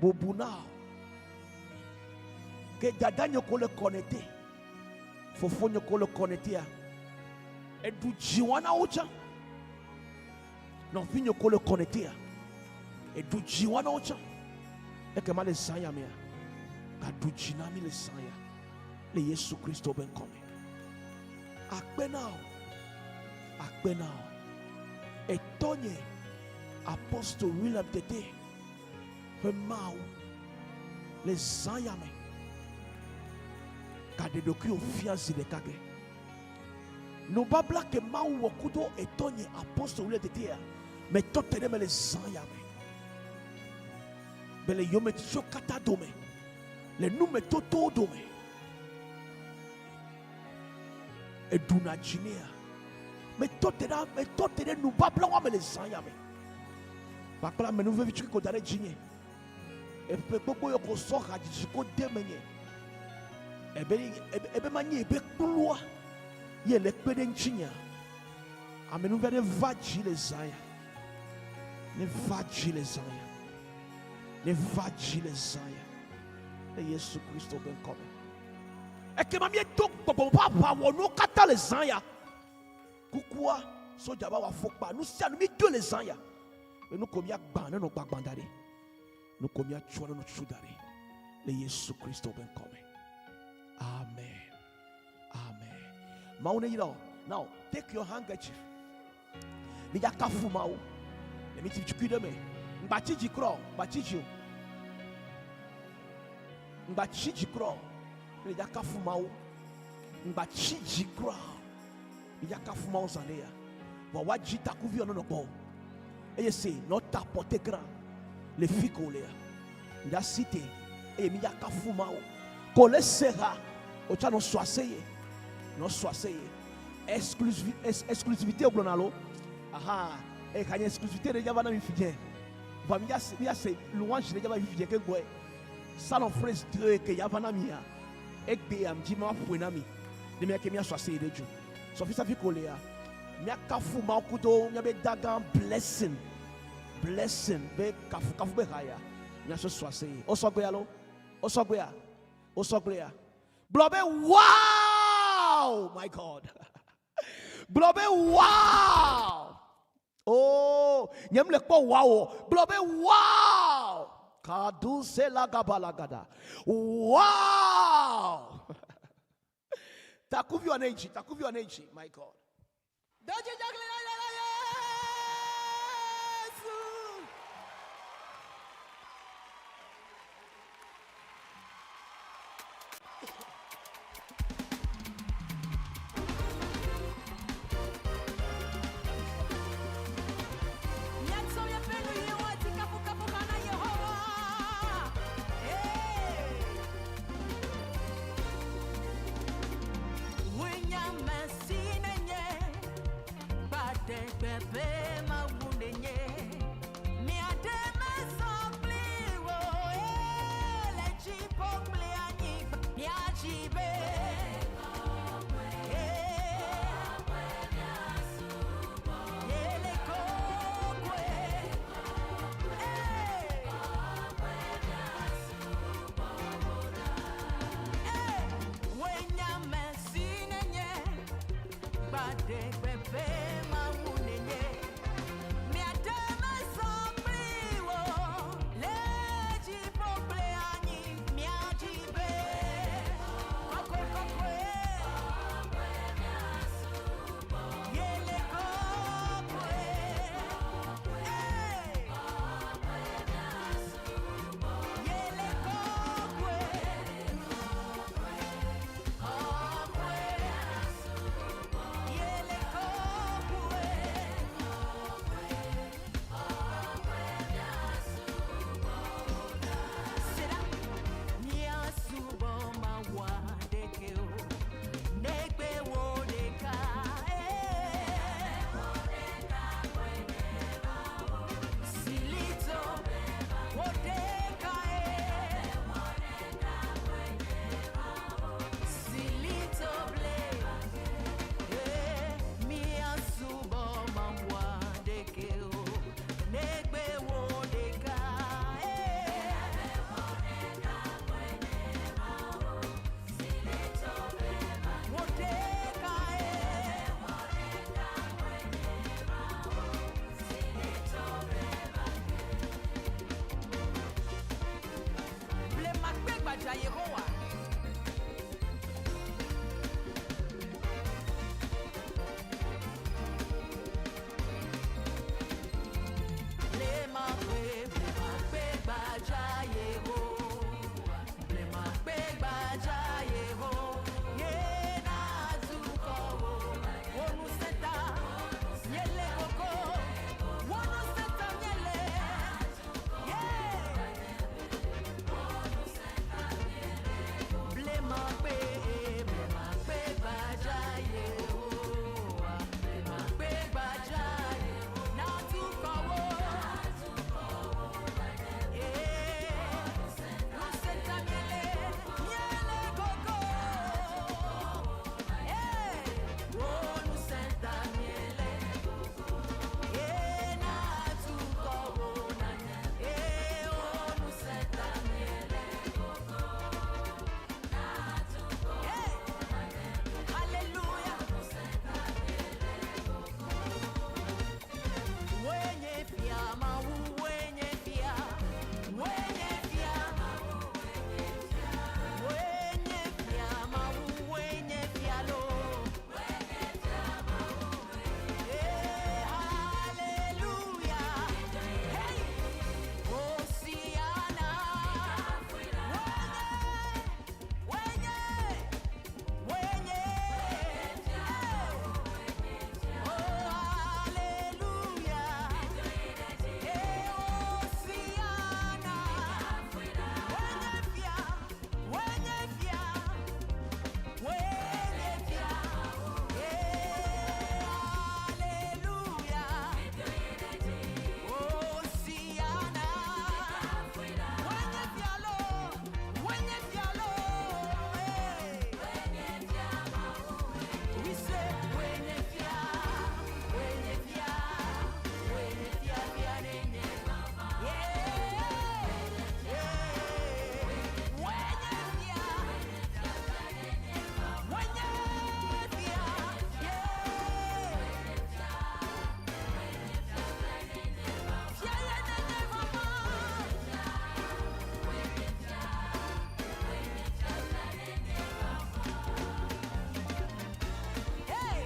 Bubu na wò. Ke dadanye ko le kɔnete, fofonye ko le kɔnetea, eɖu dzi wa na wo tsã. Nɔvinye ko le kɔnetea, eɖu dzi wa na wo tsã. Ekema le zã ya mea, gaɖu dzi na mí le zã ya le Yesu Kristo be ŋkɔ me. Akpe na wò, akpe na wò. Etɔnye Apostle William Tete ƒe Mawu le zã ya me. Gaɖe ɖokuiwò fia zi ɖeka ke. Nubabla ke Mawu wɔ kudo etɔnye Apostle William Tetea, metɔ te ɖe eme le zã ya me. Be le yometitiwo katã dome, le numetotowo dome, eɖuna dzi nɛa. Metɔ te ɖe, metɔ te ɖe nubabla wa me le zã ya me. Kpakple amenuvevi tsukui ko da ɖe dzinye. Eƒe gbogbo yɔ ko sɔ hadzidzi ko de menye. Ebe, ebe, ebe manye ebe kplua ye le kpe ɖe ŋutinyea. Amenuve aɖe va dzi le zã ya. Ne va dzi le zã ya. Ne va dzi le zã ya. Le Yesu Kristo be ŋkɔ me. Ekema míedo gbɔgbɔ ƒe aʋawɔnuwo katã le zã ya. Kukua, sodza va wɔ afɔkpa, nu sia nu míedoe le zã ya. Be nu ko míagbã nenɔ gbagbã da ɖi. Nu ko míatsɔ nenɔ tsutsu da ɖi. Le Yesu Kristo be ŋkɔ me. Amen. Amen. Mawu ne yra wò. Now, take your handkerchief. Midza kafu Mawu. Le mi tukui ɖe me. Ŋgba tsi dzi kura o. Ŋgba tsi dzi o. Ŋgba tsi dzi kura o. Midza kafu Mawu. Ŋgba tsi dzi kura o. Midza kafu Mawu zã ɖe ya. Vɔ woadzi takuvi nɔ gbɔ. Eye se nɔ ta porte grand le fi ko le ya. Midza site eye midza kafu Mawu. Ko le se ha otsa nɔ sɔ aseye. Nɔ sɔ aseye. Exclusivité gblɔna lo. Aha, eye ka nye exclusivité ɖe dzava na mi fi dze. Vɔ midza se midza se louange ɖe dzava mi fi dze ke gbɔe. Salon phrase 2 ke yava na mia. Egbe am dzi ma ƒoe na mi. Ne mia ke mia sɔ aseye ɖe dzu. Sɔ fi safi ko lea. Mia kafu Mawu kudo mia be dagã blessing. Blessing be kafu kafu be haya. Mia sɔ sɔ aseye. O sɔgbe alo? O sɔgbea? O sɔgbea? Gblɔ be wow my God. Gblɔ be wow. Oh, nye mle kpɔ wow. Gblɔ be wow. Kadu se la gabalagada. Wow. Takuvi wa ne dzi, takuvi wa ne dzi, my God. Do dzidzɔ ɣli na na Yesu. Míatsɔ míaƒe nuyiwo adi kafukafuha na Yehowa. Hey! Wòe nye ame si nènye, gbaɖegbe be Mawu nènye. Miaɖe mezɔ kpli wò, ee, le dziƒo kple anyigba. Míadzi be, ee, ele kɔkɔe, ee. Wòe nye ame si nènye, gbaɖegbe ƒe Mawu nènye. Miaɖe mezɔ kpli wò le dziƒo kple anyi. Míadzi be kɔkɔe kɔkɔe. Yele kɔkɔe. Ee. Yele kɔkɔe. Kɔkɔe. Yele kɔkɔe. gbadza Yehowa. Blemakpe, blemakpe gbadza Yehowa. Blemakpe gbadza Yehowa. Ye na dukɔwo. Wo ŋusẽ ta míele gogo. Wo ŋusẽ ta míele. Yeah. Blemakpe, blemakpe gbadza Yehowa. Blemakpe gbadza Yehowa. Na dukɔwo. Yeah. Ŋusẽ ta míele, míele gogo. Yeah. Wo ŋusẽ ta míele gogo. Yeah, na dukɔwo na. Yeah, wo ŋusẽ ta míele gogo. Yeah. Hallelujah. Wenye fia mawu wenye fia wenye fia wenye fia mawu wenye fia lo. Eh, hallelujah. Hey, Hosiana. Wenye, wenye, wenye. Hey. Oh, hallelujah. Eh, Hosiana. Wenye fia, wenye fia, wenye fia. Eh, hallelujah. Hosiana. Wenye fia lo, wenye fia lo, eh. We say wenye fia, wenye fia, wenye fia fia nenye. Yeah, yeah. Wenye fia, wenye fia, yeah. Fia ye nenye mama. Hey,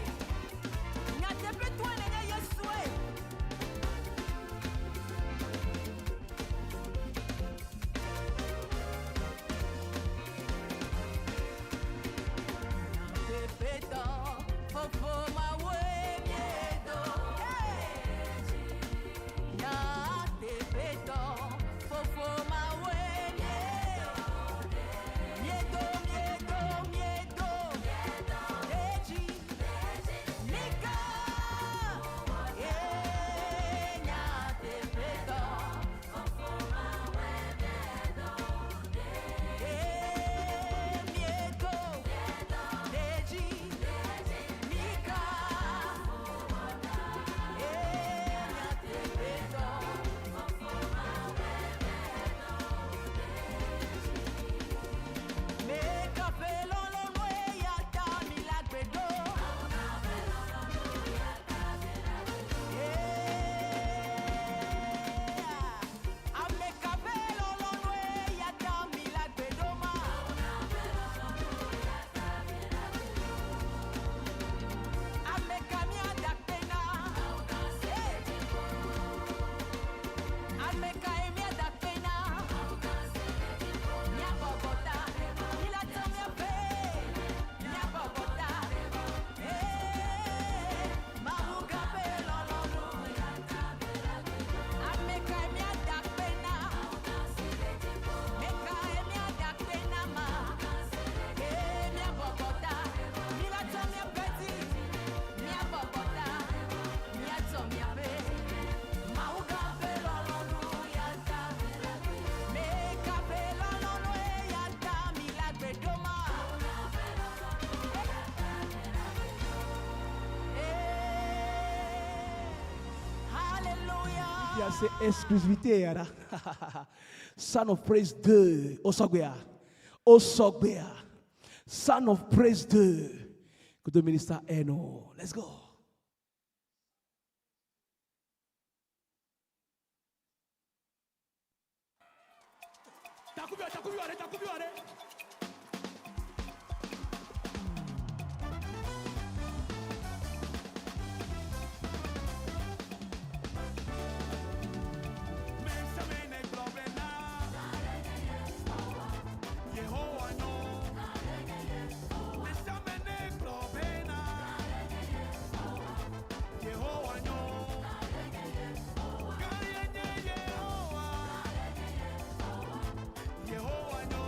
nyateƒe toa nenye Yesue. Nyateƒetɔ, fofo mawoe miedo. Hey! Nyateƒetɔ, fofo mawoe miedo. Miedo, miedo, miedo. Deji. Nika. Yeah, nyateƒetɔ. Eh, miedo. Deji. Nika. Eh, nyateƒetɔ. Mekafe lɔlɔ̃nue ya ta mi la gbe ɖo. Yeah. Amekafe lɔlɔ̃nue ya ta mi la gbe ɖo ma. Ameka míada akpe na. Hey. Ameka ye míada akpe na. Míabɔbɔ ta, míla tsɔ míaƒe, míabɔbɔ ta. Ee, Mawu gã ƒe lɔlɔ̃nu. Ameka ye míada akpe na. Meka ye míada akpe na ma. Ee, míabɔbɔ ta, míla tsɔ míaƒe dzi, míabɔbɔ ta, míatsɔ míaƒe. Mawu gã ƒe lɔlɔ̃nu ya ta. Meka ƒe lɔlɔ̃nu ya ta mi la gbe ɖo ma. Eh, Hallelujah. Il y a cette exclusivité, yara. Son of Praise 2. Osogbea. Osogbea. Son of Praise 2. Que the minister Eno. Let's go. Takuvi wa, takuvi wa ɖe, takuvi wa ɖe. Mesiame gblɔ bena, Yehowa nyo. Mesiame gblɔ bena, Yehowa nyo. Gã ye nye Yehowa. Yehowa nyo.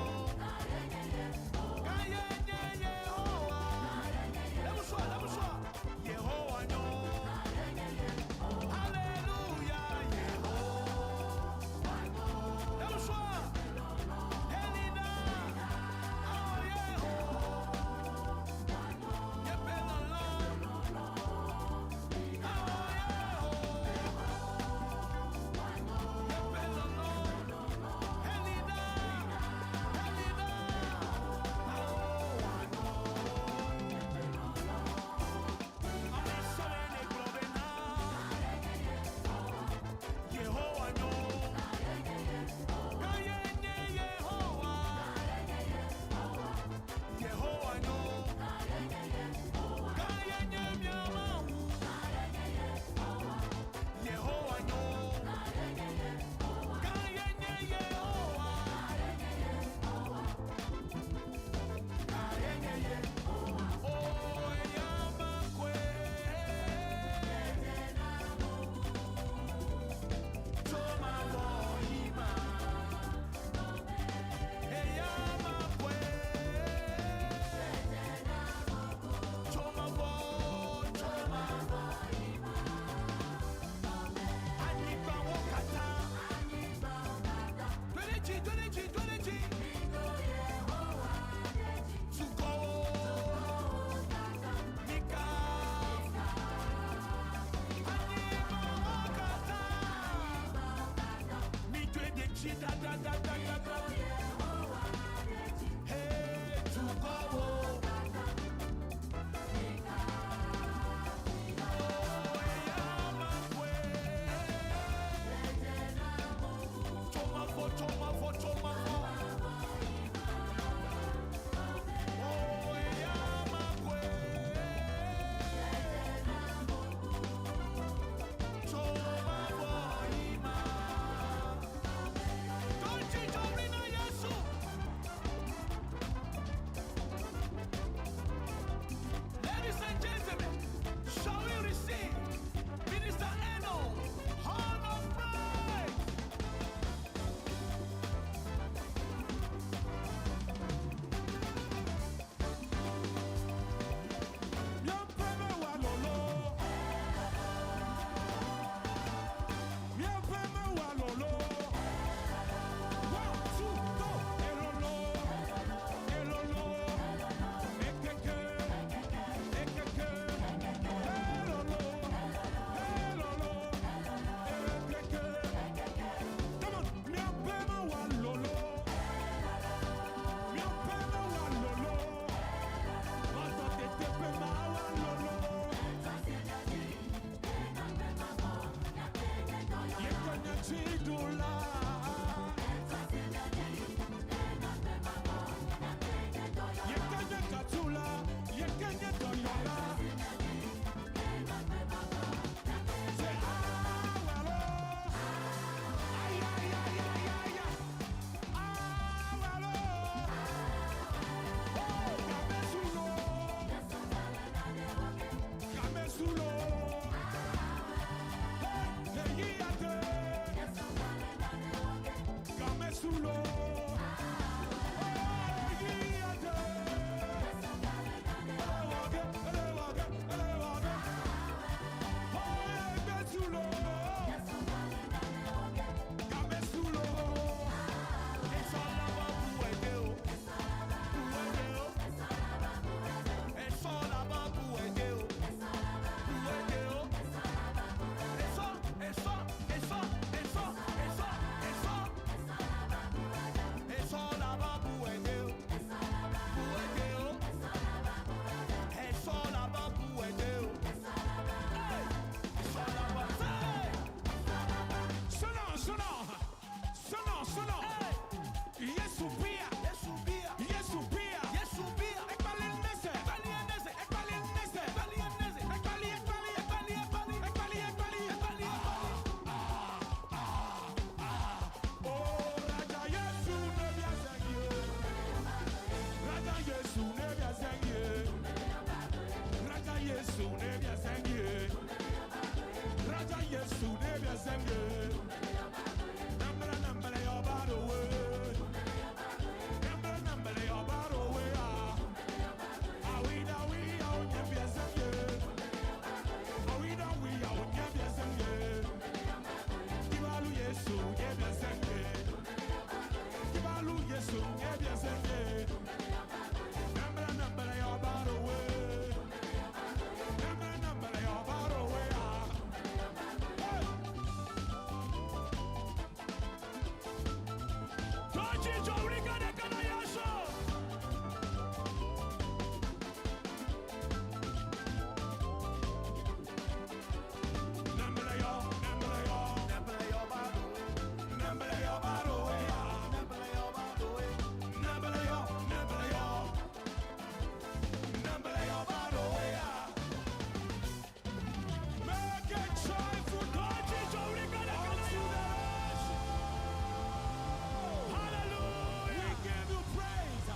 We give you praise.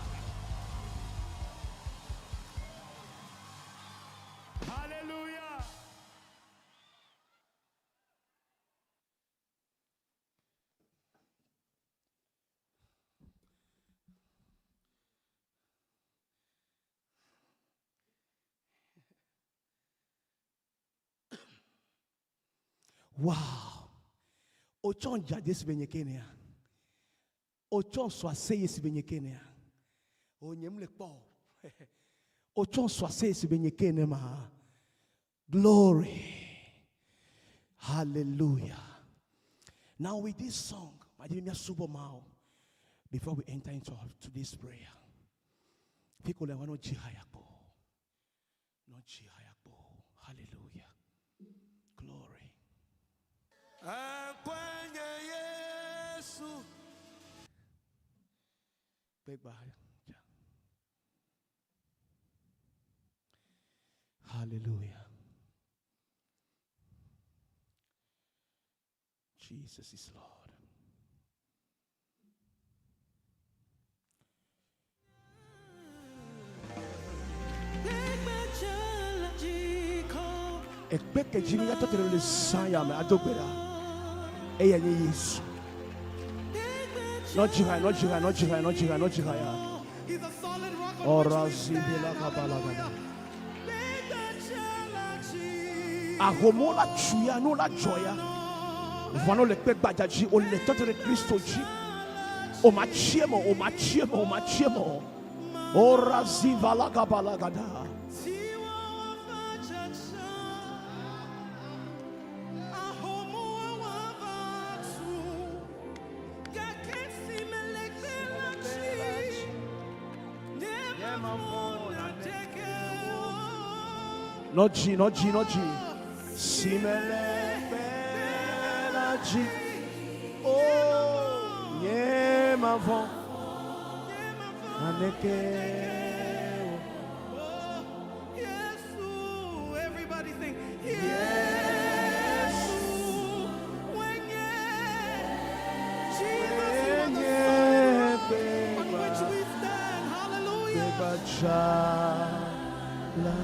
Hallelujah. Wow. Otsɔ dzadze si be nye ke nea. Otsɔ sɔ aseye si be nye ke nea. O nye mle kpɔ. Otsɔ sɔ aseye si be nye ke ne ma. Glory. Hallelujah. Now with this song, before we enter into our today's prayer, people that want to Hallelujah. Glory. Ekwenye Yesu. Hallelujah. Jesus is Lord. Ekpe ke dzi míatɔ te ɖe le zã ya me ado gbe ɖa. Eya nye Yesu. Nɔ dzi ha, nɔ dzi ha, nɔ dzi ha, nɔ dzi ha, nɔ dzi ha ya. He's a solid rock on Ora which we zibi stand. la kabala gada. Hallelujah. Ahomo la tsu ya, nu la dzɔ ya. Vɔ no le kpe gbadza dzi, wòle tɔ te ɖe Kristo dzi. O ma tsi eme, o ma tsi eme, o ma tsi eme o. Ora ziva la kabala gada. Nɔ dzi, nɔ dzi, nɔ dzi. Si me le kpe la dzi. O nye mavɔ naneke o. Yesu, everybody sing. Yesu. Yesu, when Jesus, you are the Enye solid rock on which kpe we stand. Hallelujah. gbadza la.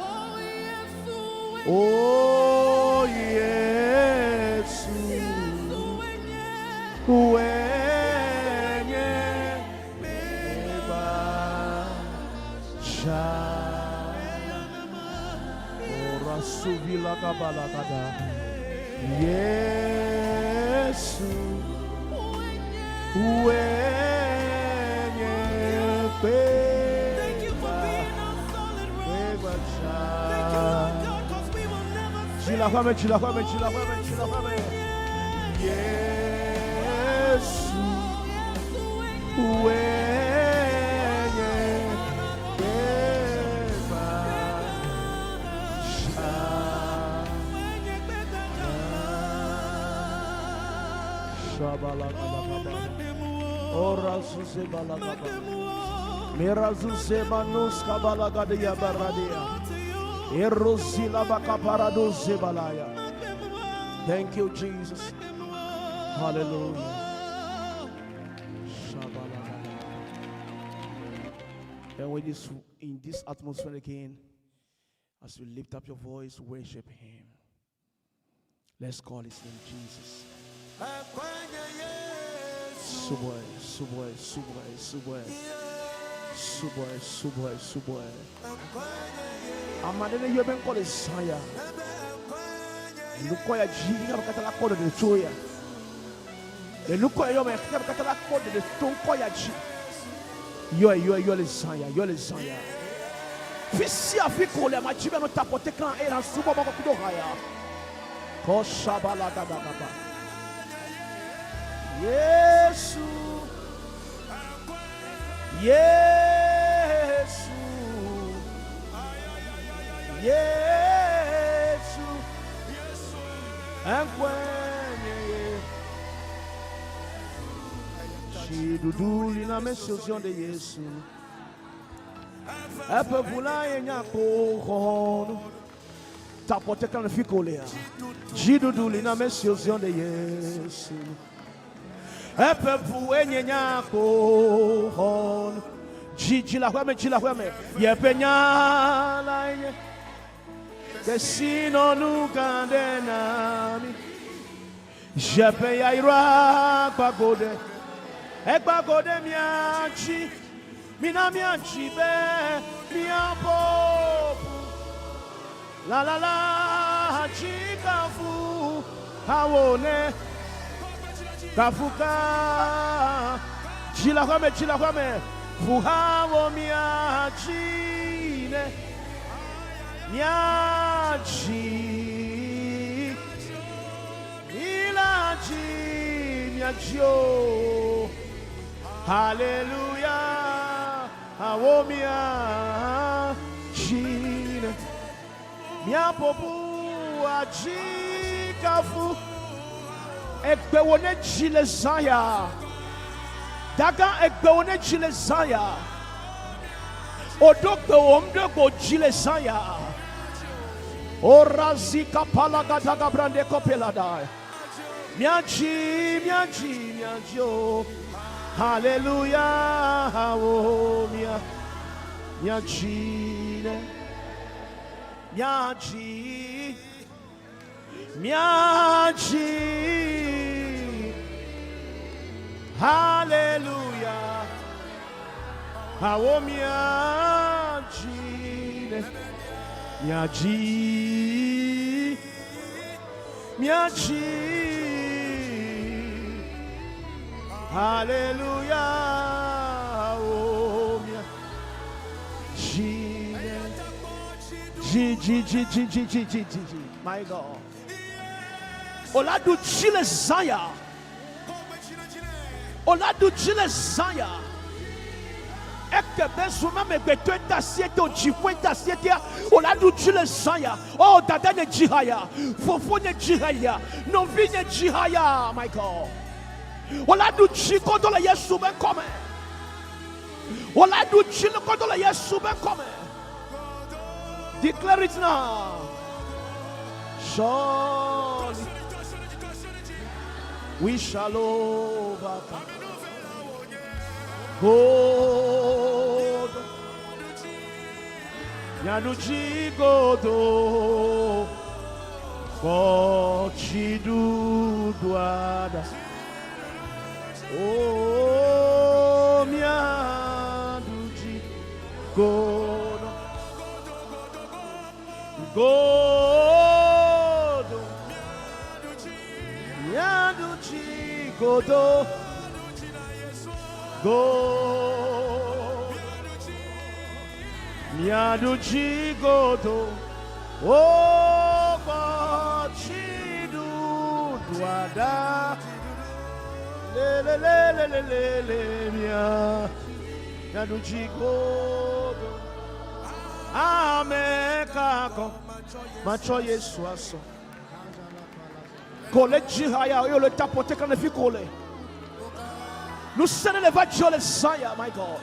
Oh, Yesu, when O Yesu, Yesu, when wenye gbadza. Ora suvila kabalakada. Yesu, wenye Thank you for being our solid rock. gbadza. Thank you, Lord God, because we will never Dzila fail. ƒe ame, dzila ƒe ame, dzila ƒe ame, dzila ƒe ame. Yesu, Yesu, when wenye gbadza. Shabalakadakaba. Ora zuze balakaba. Mira zuze manus kabalagadia baradia. Erosila bakaparadoze balaya. Thank you, Jesus. Hallelujah. Shabalakada. And with this, in this atmosphere again, as you lift up your voice, worship Him. Let's call His name Jesus. Ekwenye Yesu. Subway, subway, subway, subway, subway, subway, subway. Ekwenye Amadene yobe nkɔ le zã ya. Ebe ekwenye Nukɔ ya dzi ya katã la kɔ ɖe tso ya. Le nukɔ yɔ me xexea me katã la kpɔ ɖeɖe to ŋkɔ ya dzi. Yɔe, yɔe, yɔe le zã ya, yɔe le zã ya. Fi sia fi ko le ama dzi be anɔ taƒɔ te klã eye nasubɔ Mawu kudo ha ya. Kɔ shabala gada gaba. Yesu, Yesu, Yesu, eŋkɔe nye ye. Dziɖuɖu li na ame siwo ziɔ ɖe Yesu ŋu. Eƒe ʋu la ye nye akpoxɔnu. Taƒɔ te klã le fi ko lea. Dziɖuɖu li na ame siwo ziɔ ɖe Yesu ŋu. Eƒe ʋue nye nye akpoxɔnu. Dzi, dzi le aƒea me, dzi le aƒea me. Yeƒe nya lae nye kesinɔnu gã ɖe na mí. Yeƒe yayra gba go ɖe, egba go ɖe mía dzi. Mina míadzi be míaƒo ƒu. La la la, dzi kafu hawo ne kafu ka. Dzi le aƒea me, dzi le aƒea me, ƒu hawo míadzi ne míadzi. Míla dzi míadzi o. Haleluya, hawo míadzi ne míaƒo ƒu adzi kafu. Egbewo ne dzi le zã ya. Dagã egbewo ne dzi le zã ya. Oɖo gbewòm ɖe go dzi le zã ya. Orazi kapala gadaga brande kopelada. Míadzi, míadzi, míadzi o. Haleluya, o mía, míadzi ne, míadzi, míadzi. Haleluya, hawo míadzi ne, míadzi. Míatsi. Haleluya, o mía dzi ne. Dzi, dzi, dzi, dzi, dzi, dzi, dzi, dzi, dzi. My God. Ola ɖu dzi le zã ya. Ola ɖu dzi le zã ya. Eke be zu ma amegbetɔe de asi ete o, dziƒoe de asi etea, ola ɖu dzi le zã ya. Oh, dada nye dzi ha ya, fofo nye dzi ha ya, nɔvi nye dzi ha ya, my God. Ola ɖu dzi kɔdo le Yesu be ŋkɔ me. Ola ɖu dzi kɔdo le Yesu be ŋkɔ me. Declare it now. Surely we shall overcome. Godo. Míaɖu dzi godo. Kpɔ dziɖuɖua ɖa. Oo, míaɖu dzi godo. Godo. Míaɖu dzi godo. Godo. Míaɖu dzi godo. O, kpɔ dziɖuɖua ɖa. Lelelelelele mía míaɖu dzi godo. Ame ka gɔ̃ matsɔ Yesu asɔ? Ko le dzi ha ya eye wòle ta ƒo te klã ɖe fi ko le. Ŋusẽ ɖe le va dziwò le zã ya, my God.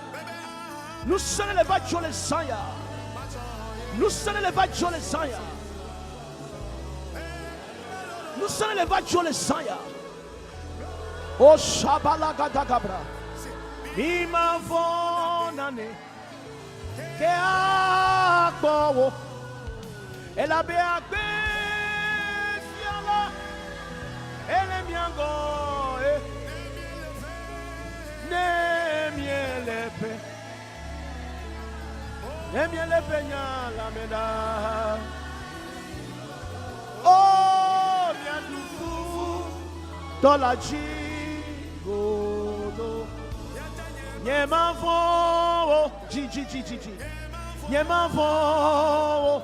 Ŋusẽ ɖe le va dziwò le zã ya. Ŋusẽ ɖe le va dziwò le zã ya. Ŋusẽ ɖe le va dziwò le zã ya. O shabala gadagabra. Mi ma vɔ̃ nane ke akpɔ wo. Elabe agbe fia la ele mia ŋgɔ e. Ne miele ƒe, ne miele ƒe nya la me ɖa. O miaɖu fu tɔ la dzi. Nye mavɔ̃ o, dzi dzi dzi dzi dzi. Nye mavɔ̃ o,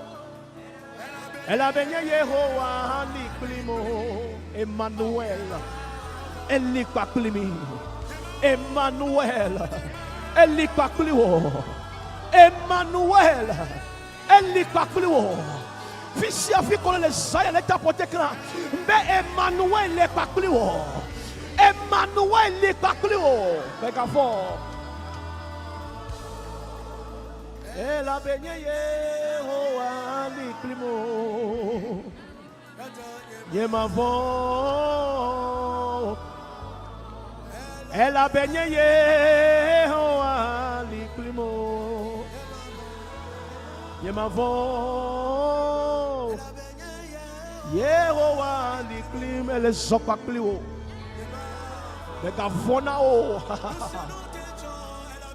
elabe nye Yehowa li kplim o. Emmanuel, eli kpakpli mi. Emmanuel, eli kpakpli wò. Emmanuel, eli kpakpli wò. Fi sia fi ko le Zion le taƒote klã be Emmanuel le kpakpli wò. Emmanuel li kpakpli wò. Mègavɔ̃ o. Elabe nye Yehowa li kplim o. Nyemavɔ̃ o. Elabe nye Yehowa li kplim o. Nyemavɔ̃ o. Yehowa li kplim, ele zɔ kpakpli wò. Mègavɔ̃ na o.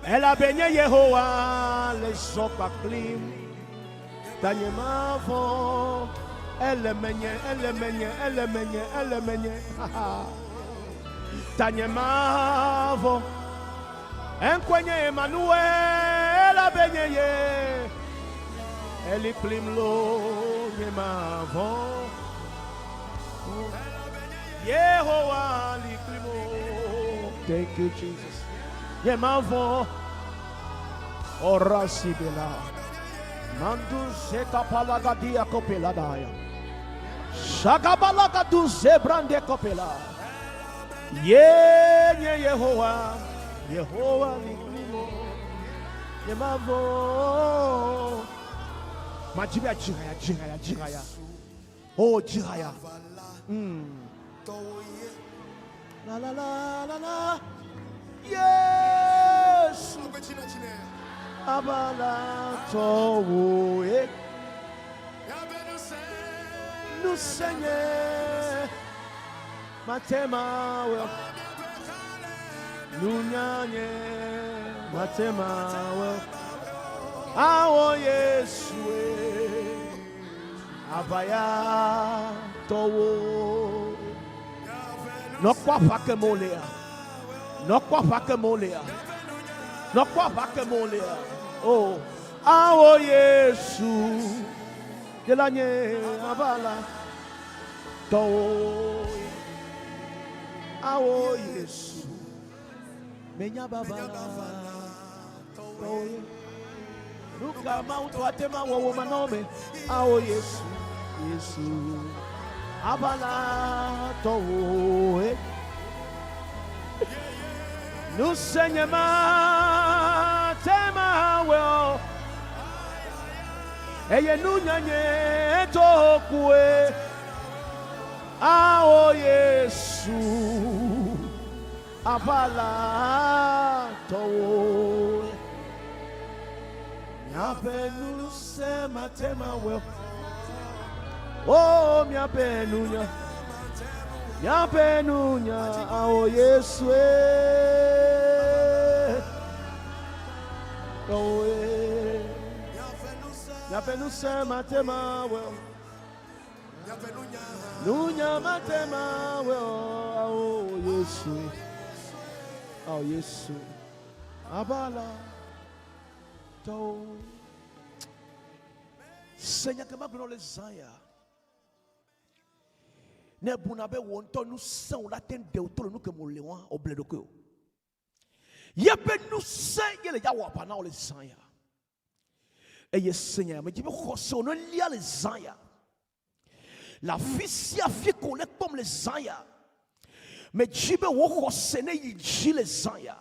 Elabe nye Yehowa le zɔ kpakplim. Ta nyemavɔ̃. Ele menye, ele menye, ele menye, ele menye. Ta nyemavɔ̃. Eŋkɔe nye Emmanuel, elabe nye ye. Eli kplim loo, nyemavɔ̃. Yehowa li kplim o. Thank you, Jesus. Nyemavɔ̃. Orasibela. Mandu zekapalagadia kopeladaya. Shagabalagadu zebrande kopela. Ye nye Yehowa, Yehowa li kplim o. Nyemavɔ̃. Madzi be dzi haya, dzi haya, dzi haya. Oh, dzi haya. La la la la la. Yesu. Abala tɔwo ye. Nusenye matemawe. Nunyanye matemawe. Awo Yesu e. Avaya tɔwo. Nɔkpɔ aʋa ke me wolea. Nɔkpɔ aʋa ke me wolea. Nɔkpɔ aʋa ke me wolea. Oh, awo Yesu. Ye la nye aʋala tɔwo. Awo Yesu. Menya bavala tɔwo ye. Nuka Mawu tɔ ate ma wɔ wò manɔ me. Awo Yesu, Yesu. Aʋala tɔwo ye. Nuse nye ma te ma wɔ. Eye nunya nye to kue. Awo Yesu. Aʋala tɔwo. Miaƒe ŋusẽ mate mawɔe o. O miaƒe nunya, miaƒe nunya, ao Yesue. Tɔwoe. Miaƒe ŋusẽ mate mawɔe o. Nunya mate mawɔe o, ao Yesu, ao Yesu, aʋala tɔwo. Se nya ke magblɔ na wò le zã ya. Ne èbuna be wò ŋutɔ ŋusẽ wò la te ŋu ɖe wò to le nu ke me wòle ŋua, wòble ɖokuiwò. Yeƒe ŋusẽ ye le dza wɔ aʋa na wò le zã ya. Eye se nya ya me dzi be xɔse wò nelia le zã ya. Le afi sia afi ko wòle kpɔm le zã ya. Medzi be wò xɔse ne yi dzi le zã ya.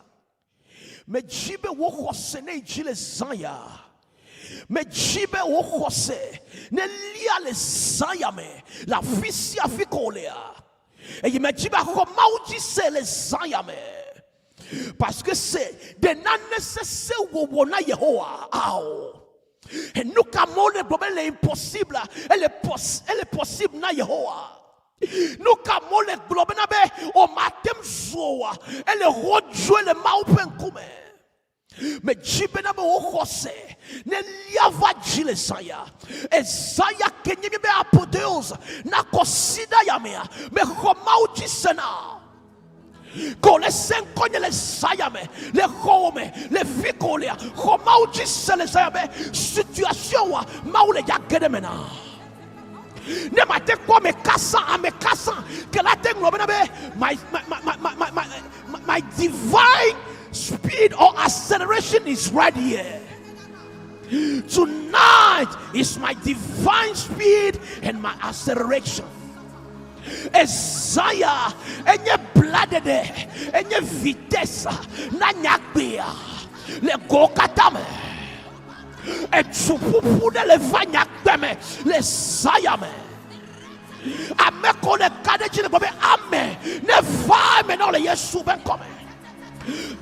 Medzi be wò xɔse ne yi dzi le zã ya. Medzi be wò xɔse ne lia le zã ya me le afi sia afi ko wòlea. Eye medzi be axɔ Mawu dzi se le zã ya me. Parce que c'est de nane sese wɔwɔ na Yehowa. Ao. Nu ka me wole gblɔ be le impossible, ele pos, ele possible na Yehowa. Nu ka me wole gblɔ bena be womate ŋu zu oa, ele xɔdzoe le Mawu ƒe ŋkume. Medzi bena be wò xɔse ne lia va dzi le zã ya. Ezã ya ke nye be apotheose na kɔsiɖa ya mea, mexɔ Mawu dzi sena. Ke wòle se ŋkɔnye le zã ya me, le xɔwò me. ko lea, xɔ Mawu dzi se le zã ya be situation wa Mawu le dza ge ɖe me na. Ne mate kpɔ ame kasa, ame kasa ke la te ŋlɔ bena be my my my my my my, my divine speed or acceleration is right here. Tonight is my divine speed and my acceleration. Ezaya enye blaɖeɖe enye vitesse na nyagbea le go katã me. Etsuƒuƒu ɖe le va nyagbe me le Zaya me. Ame ko le ka ɖe dzi le gbɔ be ame ne va eme na wo le Yesu be ŋkɔ me.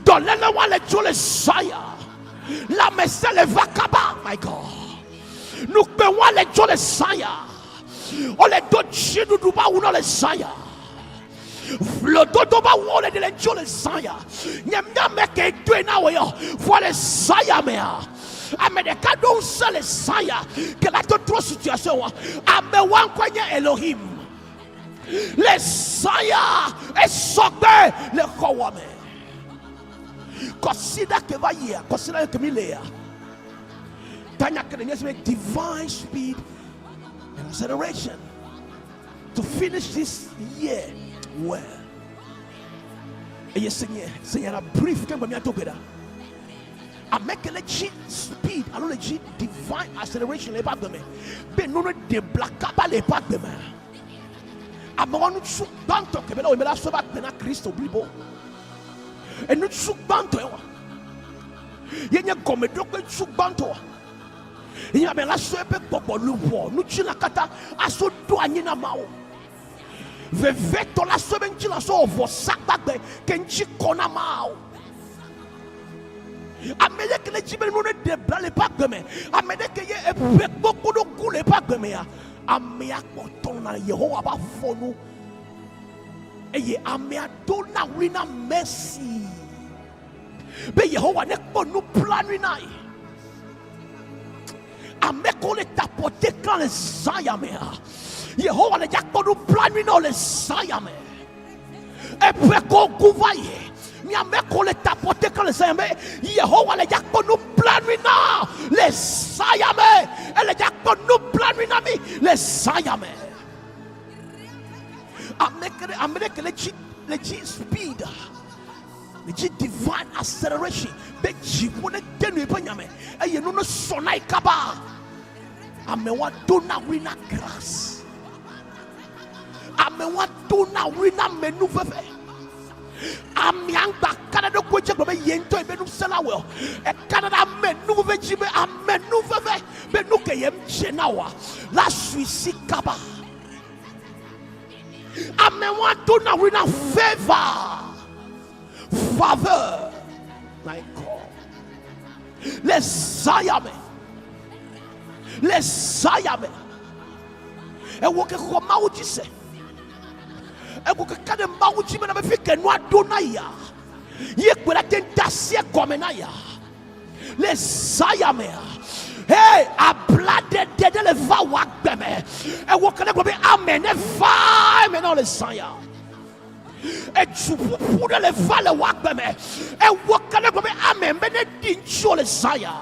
Dɔléle wa le dzo le Zaya. Lãmesẽ le va kaba, my God. Nukpe wa le dzo le Zaya. Wole do dziɖuɖu ba wu na le Zaya. Vlododo ba wu le ɖe le dzo le Zaya. Nye mía me ke doe na wo yɔ. Vɔ le Zaya mea. Ame ɖeka ɖo ŋusẽ le Zaya ke la to trɔ situation wa. Ame wa ŋkɔe nye Elohim. Le Zaya esɔgbe le xɔwɔ me. Kɔsiɖa ke va yia, kɔsiɖa ke mi lea. Tanya ke le nye si be divine speed and acceleration to finish this year well. Eye senye senya la brief ke gbe miado gbe ɖa. Ame ke le dzi speed alo le dzi divine acceleration le eƒe agbe me be nu ne ɖe bla kaba le eƒe agbe me. Amewo nutsu gbãtɔ ke be la wo me la sɔ va agbe na Kristo blibo. Enutsu gbãtɔ ye wa. Ye nye gɔmeɖokpe tsu gbãtɔ. Ye ame la sɔ eƒe gbɔgbɔ luʋɔ ŋutilã katã asɔ ɖo anyi na Mawu. Vevetɔ la sɔ eƒe ŋutilã sɔ wɔ vɔsa gbagbe ke ŋuti kɔ na Mawu. Ame ɖe ke le dzi be nu ne ɖe bla le eƒe agbe me, ame ɖe ke ye eƒe gbogbo ɖo ku le eƒe agbe mea, amea kpɔtɔ na Yehowa ƒe afɔnu eye amea do na ɣli na mercy be Yehowa nekpɔ nublanui na ye. Ame ko le tapote klã le zã ya mea, Yehowa le dza kpɔ nublanui na wo le zã ya me. Eƒe ko ku va yi. Mi ame ko le tapote klã le zã ya me, Yehowa le dza kpɔ nublanui na le zã ya me. Ele dza kpɔ nublanui na mi le zã ya me. Ame ke ɖe ame ɖe ke le dzi le dzi speed le dzi divine acceleration be dziƒo ne de nu eƒe nya me eye nu ne sɔ na yi kaba. Amewo do na wui na grace. Amewo do na wui na menuveve. Amea ŋgba ka ɖe ɖokui dzi gblɔ be ye ŋutɔ ye be ŋusẽ la wɔe o. Eka ɖe amenuveve dzi be amenuveve be nu ke ye dze na woa la sui si kaba. Amewo do na wui na favor. Faveur. My God. Le zã ya me. Le zã ya me. Ewɔ ke xɔ Mawu dzi se. Ewɔ ke ka ɖe Mawu dzi bena be fi ke nua ɖo na ya. Ye kpe la te da asi egɔme na ya. Le zã ya mea. Hey, ablaɖeɖe ɖe le va wò agbe me. Ewɔ ke ne gblɔ be amen ne va eme na wò le zã ya. Edzuƒuƒu ɖe le va le wò agbe me. Ewɔ ke ne gblɔ be amen be ne ɖi ŋutiwò le zã ya.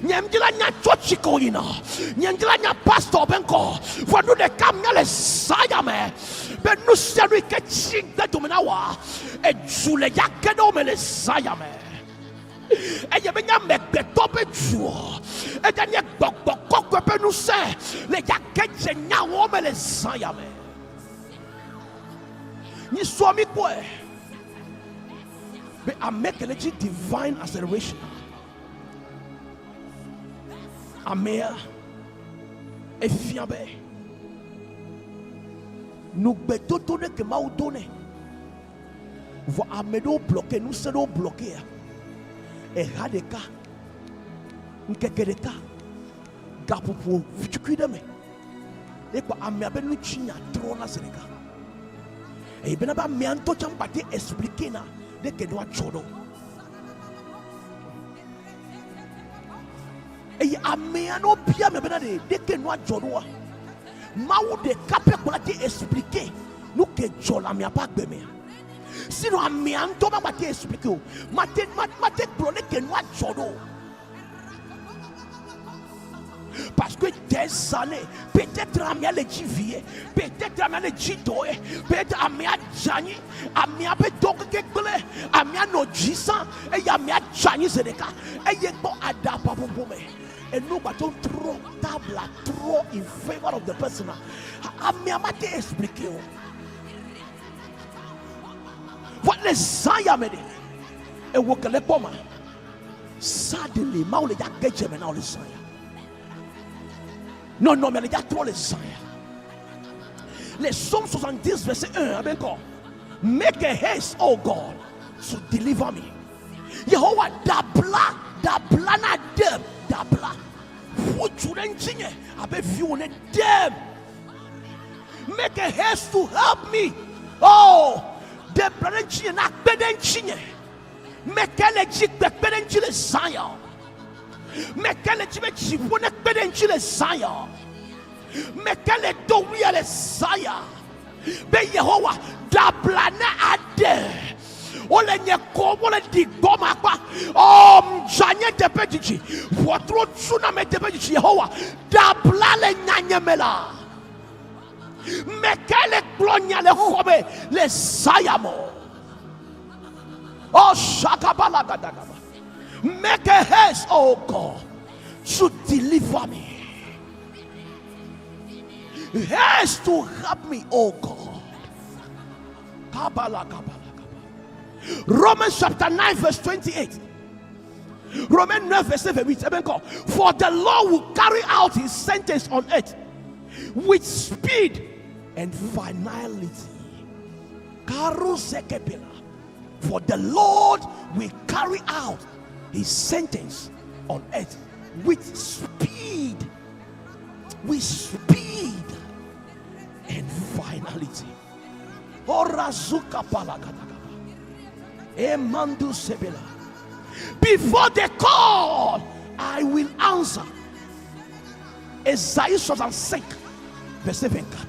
Nye ŋdi la nya tsɔtsi ko yina. Nye ŋdi la nya pastor be ŋkɔ. Vɔ nu ɖeka mía le zã ya me be nu sia nu yi ke tsi gbe dome na wòa, edzu le ya ge ɖe wo me le zã ya me. Eye menye amegbetɔ be du o, eya nye gbɔgbɔ kɔkɔe ƒe ŋusẽ le ya ge dze nyawo me le zã ya me. Nyisɔ mi kpɔe be ame ke le dzi divine acceleration amea efia be nugbedodo ɖe ke Mawu do nɛ vɔ ame ɖewo blɔke ŋusẽ ɖewo blɔkea eha ɖeka ŋkeke ɖeka gaƒoƒo vitukui ɖe me ekpɔ amea be ŋutinya trɔna zi ɖeka eye bena be amea ŋutɔ tsã ŋgba te explique na ɖe ke ɖoa dzɔ ɖo eye amea ne wobia me bena ɖe ɖe ke nua dzɔ ɖoa Mawu ɖeka pɛ ko la te explique nu ke dzɔ le amea ƒe agbe mea. Sinon amea ŋutɔ magbate explique o. Mate mate gblɔ ne ke nua dzɔ ɖo. Parce que des années, peut-être amea le dzi vie, peut-être amea le dzi dɔ ye, peut-être amea dze anyi, amea ƒe dɔ keke gblẽ, amea nɔ dzi sã eye amea dze anyi zi ɖeka eye kpɔ aɖabaƒoƒo me. Enu gbato trɔ tabla trɔ in favor of the person. Amea mate explique o. Vɔ le zã ya me ɖe, ewò ke le kpɔ ma. Suddenly, Mawu le dza ge dze me na wò le zã ya. Nɔnɔme le dza trɔ le zã ya. Le Psaume 70 verset 1, abe ŋkɔ. Make a haste, oh God, to deliver me. Yehowa dabla, dabla na ɖem, dabla. Ƒu du ɖe ŋutinye abe viwò ne ɖem. Make a haste to help me. Oh, ɖe bla ɖe ŋutinye na kpe ɖe ŋutinye. Meke le dzi kpekpe ɖe ŋuti le Zion. Meke le dzi be dziƒo nekpe ɖe ŋuti le Zion. Meke le do wuya le Zion. Be Yehowa ɖabla ne aɖe. Wole nye kɔm, wole ɖi gbɔm akpa. Oh, mdza nye teƒe dzidzi. Ʋɔtruwo tu na me teƒe dzidzi. Yehowa ɖabla le nyanye me la. Meke le gblɔ nya le xɔ me le Zion me. Oh, shakabalakadagaba. Make a haste, oh God, to deliver me. Haste to help me, oh God. Kabalakabalakaba. Romans chapter 9, verse 28. Romans 9, verse 8. For the Lord will carry out his sentence on earth with speed and finality. For the Lord will carry out his sentence on earth with speed, with speed and finality. Before they call, I will answer. Esaïe 65, verset 24.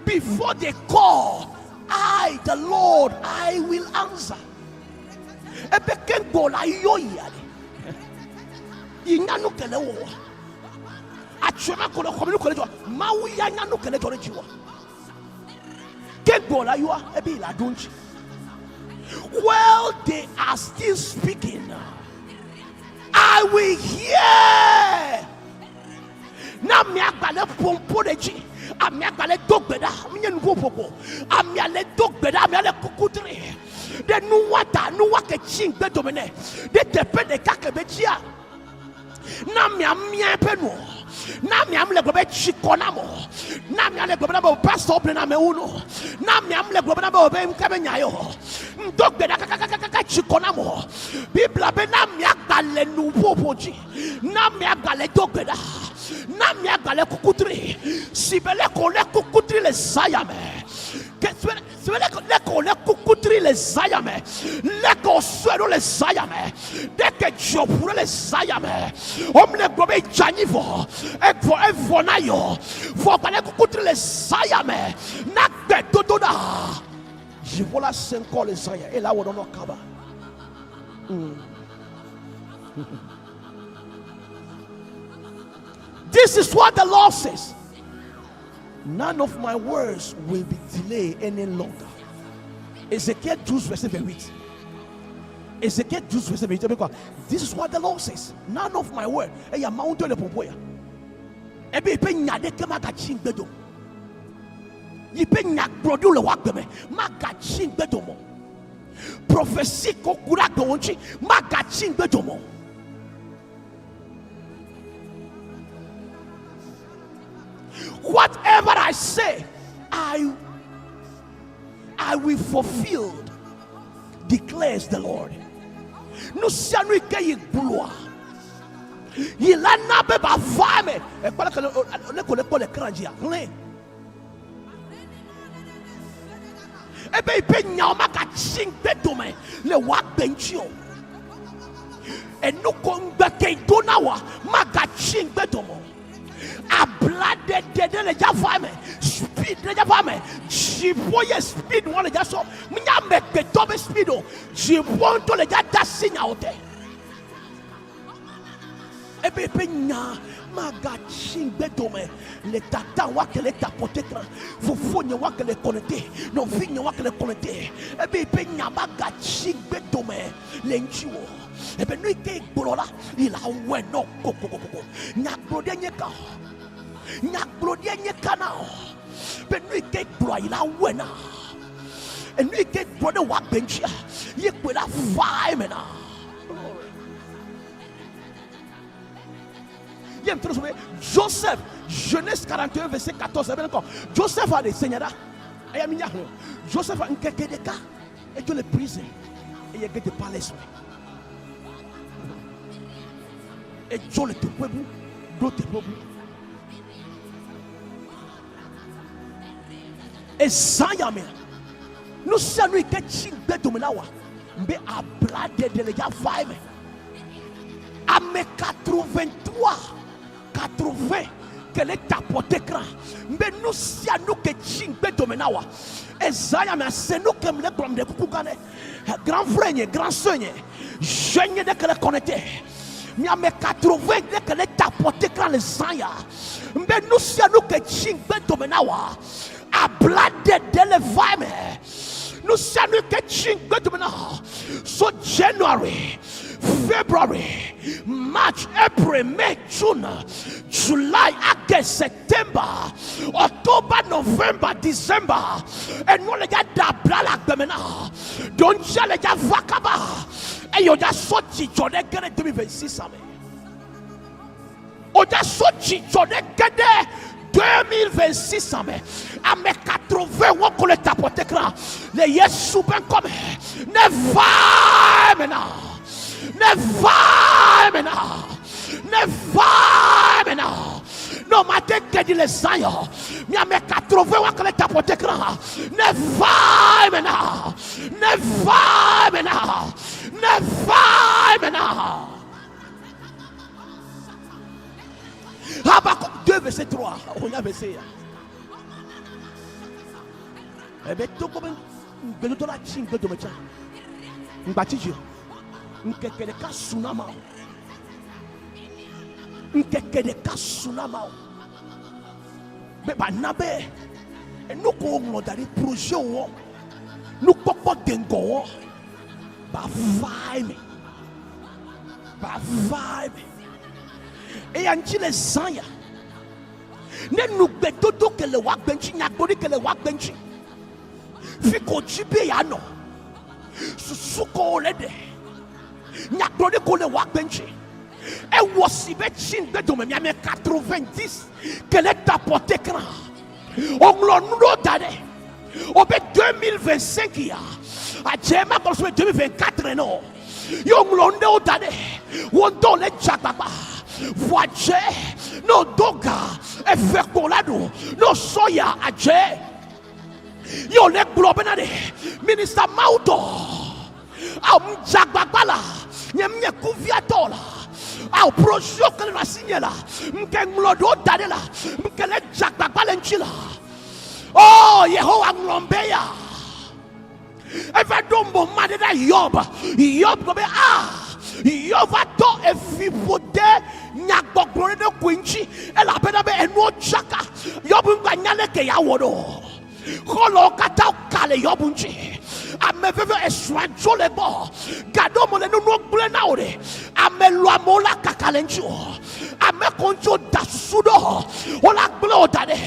Before they call, I, the Lord, I will answer. Ebe ke gbɔ la yɔ yia ɖe. Yi nya nu kele wɔ. Atsɔ ma ko le xɔme nu kele dzɔ. Mawu ya nya nu kele dzɔ ɖe dzi wɔ. Ke gbɔ la yɔa ebe yi la ɖo ŋuti. While they are still speaking, I will hear. Na amea gba le ƒom ƒo ɖe dzi. Amea gba le do gbe ɖa. Menye nuƒoƒo ko. Amea le do gbe ɖa. Amea le kuku tri ɖe nuwa ta. Nuwa ke tsi ŋgbe dome nɛ. Ɖe teƒe ɖeka ke be tsia. Na amea mia eƒe nu. Na amea le gblɔ be tsi kɔ na mo. Na amea le gblɔ be na be pastor ble na amewo nu. Na amea le gblɔ be na be be ŋke be nya yɔ. Ŋdo gbe ɖa kakakakaka tsi kɔ na mo. Biblia be na amea gba le nuƒoƒo dzi. Na amea gba le do gbe ɖa. Na amea gba le kukutri. Si be leke wòle kukutri le zã ya me. Ke si be si be leke leke wòle kukutri le zã ya me. Leke wòsɔe ɖo le zã ya me. Ɖeke dziɔ ʋu ɖe le zã ya me. Womle gblɔ be dze anyi vɔ. Evɔ evɔ na yɔ. Vɔ gba le kukutri le zã ya me. Na gbe dodo ɖa. Dziƒo la se ŋkɔ le zã ya eye la wɔ nɔnɔ kaba. This is what the Lord says. None of my words will be delayed any longer. Ezekiel 12, verset 28. Ezekiel 12, verset 28. This is what the Lord says. None of my word. Eya Mawu ŋutɔ le ƒoƒo ya. Ebe yiƒe nya ɖeke magatsi ŋgbe dome. Yiƒe nyagblɔɖiwo le wò agbe me magatsi ŋgbe dome o. Prophecy ko ku ɖe agbe ŋuti magatsi ŋgbe dome o. Whatever I say, I will fulfill, declares the Lord. Nu sia nu yi ke yi gblɔa, yi la na be ba va eme. Ekpɔ leke le ko le kpɔ le ekran dzia, hlẽ. Ebe yiƒe nyawo magatsi ŋgbe dome le wò agbe ŋuti o. Enu ko ŋgbe ke do na wòa magatsi ŋgbe dome o. Ablaɖeɖe ɖe le dza va eme, speed ɖe dza va eme, dzi. Dziƒo ye speed wɔn le dza sɔ. Menye amegbetɔ be speed o. Dziƒo ŋutɔ le dza de asi nyawo te. Ebe eƒe nya magatsi ŋgbedome le tata woake le tapote kra. Fofonye woake le kɔnete. Nɔvinye woake le kɔnete. Ebe eƒe nya magatsi ŋgbedome le ŋutiwò. Ebe nu yi ke gblɔ la, yi la wɔe nɔ kokokokoko. Nyagblɔɖia nye ka? Nyagblɔɖia nye ka na o? Be nu yi ke gblɔa yi la wɔe na. Enu yi ke gblɔ ɖe wò agbe ŋutia, ye kpoe la va eme na. Ye ŋutɔ be Joseph, Genèse 41 verset 14, ebe ŋkɔ Joseph a ɖe senya ɖa. Eya mi nya xlẽ. Joseph ŋkeke ɖeka edzo le prison eye ge de palace me. Edzo le teƒe bu ɖo teƒe bu. Ezã ya mea, nu sia nu yi ke tsi ŋgbe dome na wa, be abla ɖeɖe le ya va eme. Ame 83, 80 ke le tapote kra, be nu sia nu ke tsi ŋgbe dome na wa. Ezã ya mea, se nu ke mle gblɔm ɖe kuku gã ne grand frère nye, grand sœur nye, jeune nye ɖe ke le connecté. Mi ame 80 ɖe ke le tapote kra le zã ya, be nu sia nu ke tsi ŋgbe dome na wa, abla ɖeɖe le va eme. Nu sia nu ke tsi ŋgbe dome na so January, February, March, April, May, June, July, August, September, October, November, December. Enu le dza da abla le agbe me na. Ɖoŋtsia le dza va kaba eye wòdza sɔ dzidzɔ ɖe ge ɖe 2026 me. Wòdza sɔ dzidzɔ ɖe ge ɖe 2026 me. Ame 80 wo ko le tapote kra le Yesu ƒe ŋkɔ me. Ne va eme na. Ne va eme na. Ne va eme na. Ne womate ke ɖi le Zion. Mi ame 80 wo ko le tapote kra. Ne va eme na. Ne va eme na. Ne va eme na. Habakkuk 2 verset 3. Onya verset ya. Ebe togbɔ be ŋugbedodo la tsi ŋgbedome tsã. Ŋgbatsi dzi o. Ŋkeke ɖeka su na Mawu. Ŋkeke ɖeka su na Mawu. Be ba na be enu ko woŋlɔ da ɖi projet wɔ nukpɔkpɔ deŋgɔ wɔ ba va eme. Ba va eme. Eya ŋuti le zã ya. Ne nugbedodo ke le wò agbe ŋuti, nyagblɔɖi ke le wò agbe ŋuti, fi ko dzi be yeanɔ, susu ko wòle ɖe, nyagblɔɖi ko le wò agbe ŋuti, ewɔ si be tsi ŋgbe dome miame 90 ke le tapote kra. Woŋlɔ nu ɖo da ɖe. Wobe 2025 ya, adze ma gblɔ so be 2024 ene o. Ye woŋlɔ nu ɖewo da ɖe. Wo ŋutɔ le dze agbagba. Vɔ adze ne wodo ga eve kpo la ɖo. Ne wosɔ ya adze. Ye wòle gblɔ bena ɖe minista Mawu dɔ. Ao ŋdze agbagba la, nye nye kuviatɔ la. Ao projet ke le nɔ asinye la, ŋke ŋlɔ ɖewo da ɖe la, ŋke le dze agbagba le ŋuti la. Oh Yehowa ŋlɔm be ya. Eva ɖo mɔ ma ɖe ɖa Yob. Yob gblɔ be ah, Yob va tɔ efi ƒo de nyagbɔgblɔ ɖe ɖokui ŋuti elabena be enuwo tsaka. Yob ŋgba nya leke yeawɔ ɖo. Xɔlɔ̃wo katã ka le Yob ŋuti. Ame veve esrɔ̃a dzo le gbɔ. Gaɖo me le nunuwo gblẽ na wò ɖe. Ame lɔamewo la kaka le ŋuti o. Ame ko ŋuti woda susu ɖo, wola gblẽ wò da ɖe.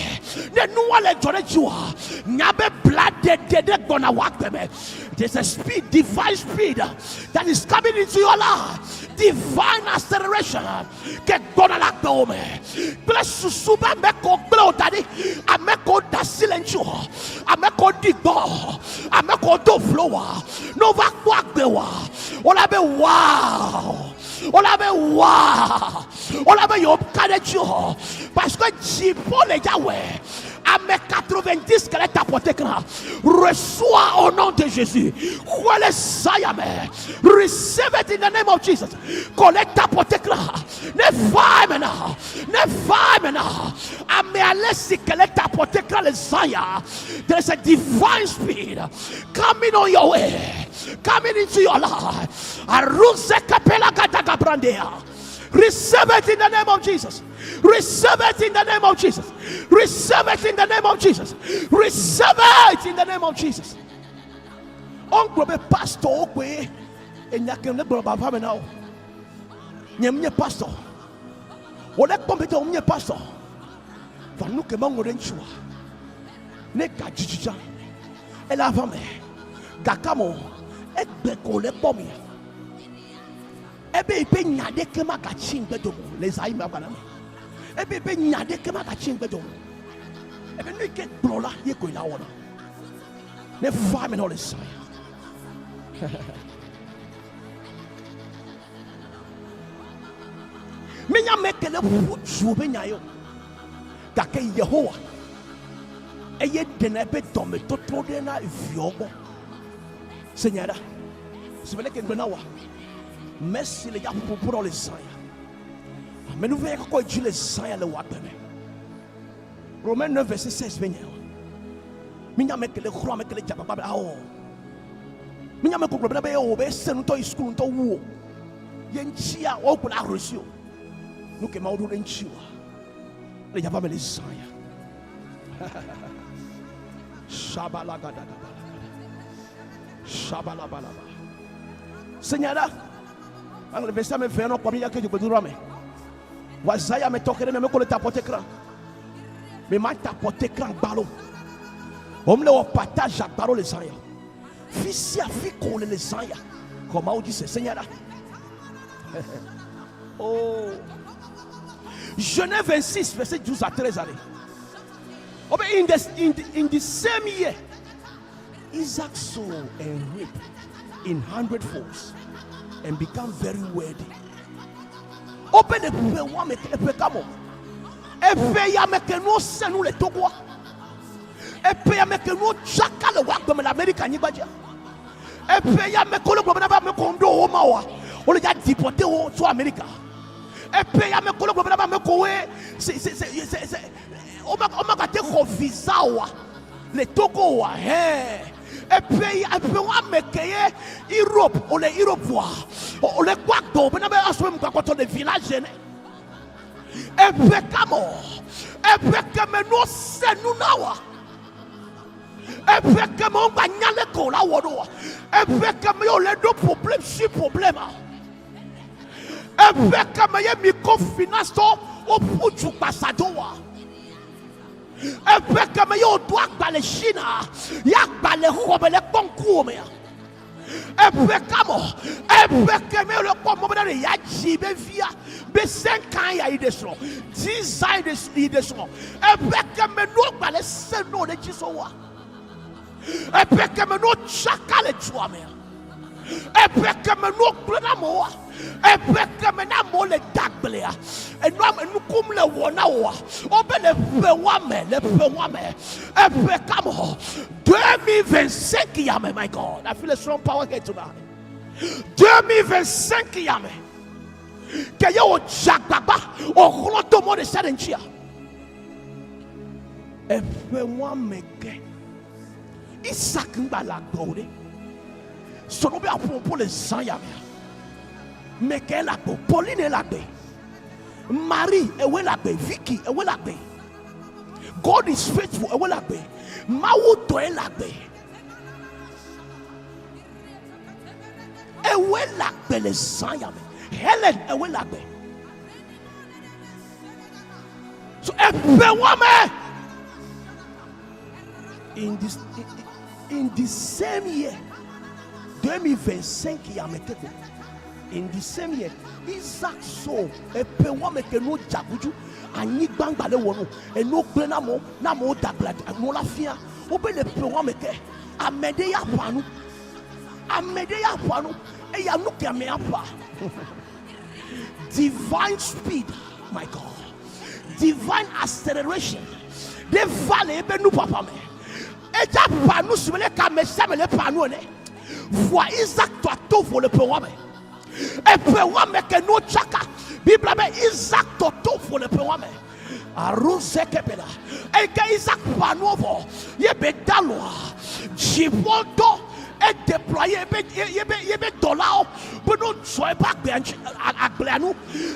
Ne nuwa le dzɔ ɖe dziwò, nya be blaɖeɖe ɖe gbɔna wò agbe me. There's a speed, divine speed that is coming into your life. Divine acceleration ke gbɔna le agbewò me kple susu be ame ko gblẽ wò da ɖi, ame ko da asi le ŋutiwò, ame ko ɖi gbɔ, ame ko do vlo wòa, ne wova kpɔ agbe wòa, wola be wow, wola be wow, wola be yewo ka ɖe dzi o, parce que dziƒo le dza wɔe. Ame 90 ke le tapote kra. Reçois au nom de Jésus. Xɔe le zã ya me. Receive it in the name of Jesus. Ko le tapote kra. Ne va eme na. Ne va eme na. Ame ale si ke le tapote kra le zã ya. There is a divine speed coming on your way, coming into your life. Aruze kapela gadaga brandea. Receive it in the name of Jesus. Receive it in the name of Jesus. Receive it in the name of Jesus. Receive it in the name of Jesus. Ɔŋgblɔ be pastor wo koe enya ke ne gblɔ bava me na wo. Nye menye pastor. Wò ɖe kpɔm be wo menye pastor. Va nu ke meŋlɔ ɖe ŋuti oa, ne gadzidzi tsã ele ava me. Gake mo egbe ko le kpɔ mia. Ebe yiƒe nya ɖeke magatsi ŋgbe dome o le zã yi me agbalẽ me. Ebe yiƒe nya ɖeke magatsi ŋgbe dome o. Ebe nu yi ke gblɔ la ye koe la wɔna. Ne va eme na wò le zã ya. Menya ame ke le ƒu du be nya ye o. Gake Yehowa eye ɖena eƒe dɔmetɔtrɔ ɖe na viawo gbɔ. Se nya ɖa. Si be leke ŋgbe na wa. Mesi le ya ƒoƒo ɖe le zã ya. Amenuve kɔkɔ dzi le zã ya le wò agbe me. Romains 9 verset 16 be nya. Minya ame ke le xlɔ ame ke le dze agbagba be awɔ. Minya ame ke gblɔ bena be o be se ŋutɔ yi sukulu ŋutɔ wu o. Ye ŋutia woawo kple arosi o. Nu ke Mawu ɖo ɖe ŋuti oa. Le yava me le zã ya. Shabalagadagabala. Shabalabalaba. Se nya ɖa. Aŋlɛ verset ame ve nɔ kpɔ mi ya ke dzogbedoɖa me. Wa zã ya me tɔ ke ɖe me meko le tapote kra. Me ma tapote kra gbalo. Wom le wɔ partage agbalo le zã ya. Fi sia fi ko le le zã ya. Xɔ Mawu dzi se. Se nya ɖa. Oh. Genèse 26, verset 12 à 13 allez. Oh, but in the same year, Isaac sowed and reaped in hundredfolds and become very wealthy. Open the ƒe wɔme eƒe kamo. Eƒe ya me ke nuwo sẽ nu le Togoa. Eƒe ya me ke nuwo tsaka le wò agbe me le Amerika nyigba dzia. Eƒe ya me ke wole gblɔ bena be ame ko ŋɖo wo ma oa, wole dza deporte wo tso Amerika. Eƒe ya me ke wole gblɔ bena be ame kowoe se se se se se womagate xɔ visa oa le Togo oa hɛ. Eƒe ya eƒe wɔame ke ye Europe wole Europe oa wole kpɔ agbe bena be asɔ be mugakpɔtɔ le village ene. Eƒe kamo eƒe keme nuwo se nu na woa. Eƒe keme wogba nya le ko la wɔ ɖoa. Eƒe keme ye wole ɖo problème sur problème. Eƒe keme ye microfinance tɔ woƒu du kpasa do wa. Eƒe keme ye wodo agba le China ye agba le xɔme le kpɔ ŋkuwò mea. Eƒe kame eƒe keme ye wole kpɔ mɔ bena ɖe yeadzi be via be cinq ans ya yi ɖe srɔ̃, dix ans yi ɖe srɔ̃. Eƒe keme nuwo gba le se nuwo ɖe dzi so wa. Eƒe keme nuwo tsaka le dua mea. Eƒe keme nuwo gblẽ na amewoa. Eƒe keme na amewo le dagblea. Enu ame nukum le wɔ na woa. Wobe le ƒe wɔame, le ƒe wɔame. Eƒe kame 2025 ya me, my God. I feel a strong power here tonight. 2025 ya me. Ke ye wò dze agbagba, wò xlɔ do mɔ ɖe sia ɖe ŋutia. Eƒe wɔame ke. Isak ŋgba le agbe o ɖe. Sɔɖo be aƒoƒo le zã ya mea. Meke le agbe, Pauline le agbe. Marie ewe le agbe, Vicky ewe le agbe. God is faithful ewe le agbe. Mawu tɔe le agbe. Ewe le agbe le zã ya me. Helen ewe le agbe. So eƒe wɔme. In the same year, 2025 ya me keko. In the same year, Isaac saw eƒe wɔme ke no dzagudu anyigba gba le wɔ no enu gblẽ na amewo na amewo da gble nuwo la fia wobe le ƒe wɔme ke ame ɖe ya ƒã nu ame ɖe ya ƒã nu eya nu ke amea ƒã. Divine speed, my God, divine acceleration, Ɖe va le ebe nuƒaƒã me. Edza ƒã nu si me leke ame sia ame le ƒã nu ene. Vɔa Isak tɔa to vo le ƒe wɔme. Eƒe wɔme ke nuwo tsaka. Biblia be Isak tɔ to vo le ƒe wɔme. Aruze kebela. Eyi ke Isak ƒã nuwo vɔ ye be dalɔa dziƒo ŋutɔ edeployer yebe yebe yebe dɔlawo be no dzɔ eƒe agblea ŋuti agblea nu.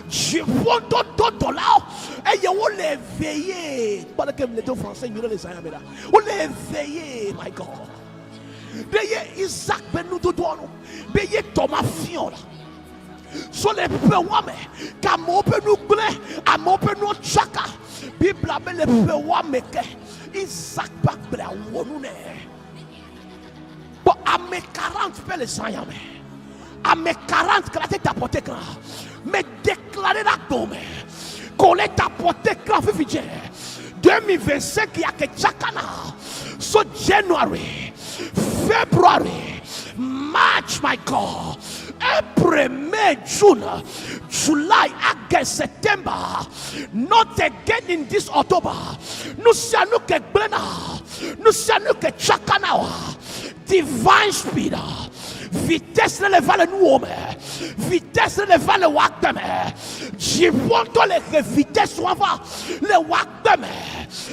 Dziƒo ŋutɔ dɔ dɔlawo eye wole éveillé. Kpɔ leke mi le do français nyuie ɖe le zã ya me ɖa. Wole éveillé, my God. Be ye Isaac be nudodoa nu be ye tɔ ma fiɔ la. So le ƒe wa me ke amewo ƒe nu gblẽ, amewo ƒe nuwo tsaka. Biblia be le ƒe wa me ke Isaac ƒe agblea wɔ nu nɛ. Kpɔ ame 40 ƒe le zã ya me. Ame 40 ke la te tapote kra. Me déclaré la gbɔ me. Ko le tapote kra fifi dze. 2025 ya ke tsakana. So January, February, March, my God, April, May, June, July, August, September. Not again in this October. Nu sia nu ke gblẽna, nu sia nu ke tsakana oa. Divine speed, vitesse ɖe le va le nuwò me, vitesse ɖe le va le wò agbe me. Dziƒo ŋutɔ le he vitesse wa va le wò agbe me.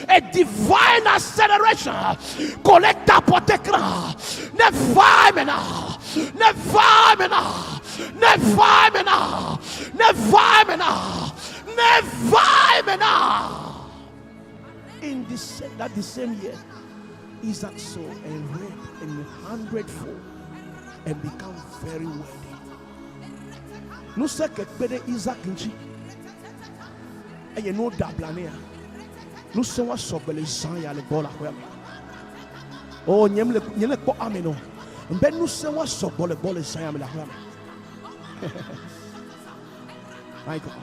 A divine acceleration ko le tapote kra. Ne va eme na, ne va eme na, ne va eme na, ne va eme na, ne va eme na. In the same, that the same year, Isaac saw and reaped an hundredfold and become very wealthy. Nu se ke kpe ɖe Isaac ŋuti eye nuwo da abla nɛa, ŋusẽ wa sɔgbe le zã ya le gbɔ le aƒea me. Oh, nye le nye le kpɔ amen o. Mbe ŋusẽ wa sɔgbɔ le gbɔ le zã ya me le aƒea me. My God.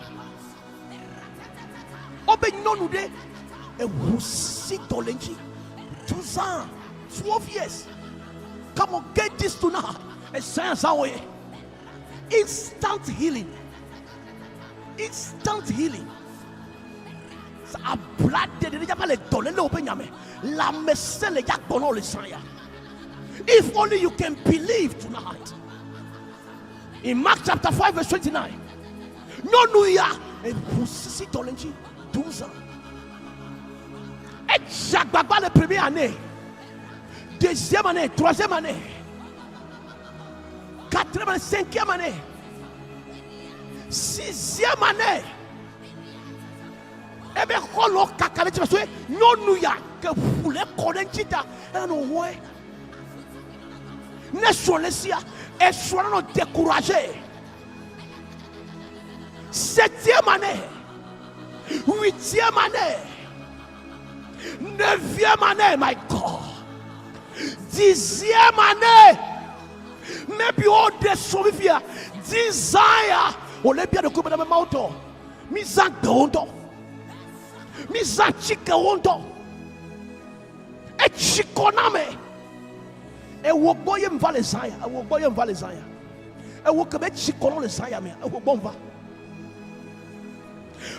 Wobe nyɔnu ɖe eʋu si dɔ le ŋuti. 12 ans, 12 years. Come on, get this tonight. Ezã ya zã wo ye. Instant healing. Instant healing. Abla ɖe ɖe va le dɔléle woƒe nya me. Lãmesẽ le ya gbɔ na wo le zã ya. If only you can believe tonight. In Mark chapter 5 verse 29. Nyɔnu ya eʋu sisi dɔ le ŋuti 12 ans. Edze agbagba le première année, deuxième année, troisième année, quatrième année, cinquième année, sixième année. Ebe xɔlɔ kaka ɖe dzi nyɔnu ya ke ʋu le kɔ ɖe ŋuti ta enɔ wɔe. Ne srɔ̃ le sia, esrɔ̃ nenɔ découragé. Septième année, huitième année, neuvième année, my God, dixième année. Maybe all the srɔ̃ fifia, 10 ans ya, wòle bia ɖokui be ɖe Mawu tɔ, mi zã gbewo ŋutɔ, mi zã tsikewo ŋutɔ, etsi kɔ na me. Ewò gbɔ ye mva le zã ya, ewò gbɔ ye mva le zã ya. Ewo ke be tsi kɔ le zã ya mea, ewò gbɔ mva.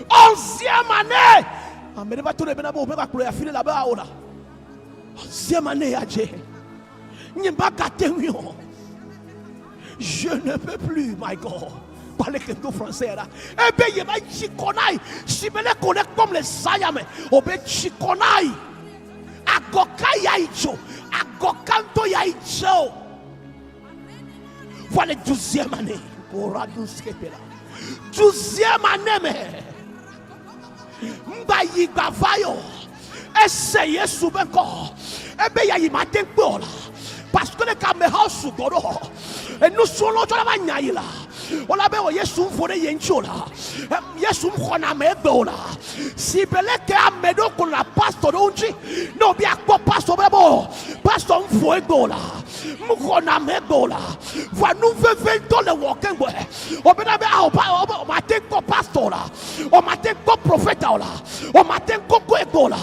Onzième année, ame ɖe va to ɖe bena be wòƒe va kplɔ ya fi ɖe la be awo la. Onzième année ya dze. Nye ma gate ŋui o. Je ne peux plus, my God. Parle ke do français la. Ebe ye va tsi kɔ na yi. Si be le ko le kpɔm le zã ya me, o be tsi kɔ na yi. Agɔka ya yi tso, agɔka ŋutɔ ya yi tse o. Voilà le douzième année. Douzième année me. Mba yi gba va yo. Ese Yesu be ŋkɔ. Ebe ya yi ma te kpe o la. Parce que le amehawo sugbɔ ɖo. Enusrɔ̃lawo tsɔ la va nya yi la. Wola be wɔ Yesu ŋu ƒo ɖe ye ŋuti o la. Yesu ŋu xɔna ame egbe o la. Si be leke ame ɖewo ko na pastor ɖewo ŋuti. Ne wobe akpɔ pastor be bo pastor ŋu ƒo egbe o la. Ŋu xɔna ame egbe o la. Vɔa nu veve ŋutɔ le wɔ keŋgbɔe. Wobena be awo pa wobe womate kpɔ pastor o la. Womate kpɔ prophète o la. Womate koko egbe o la.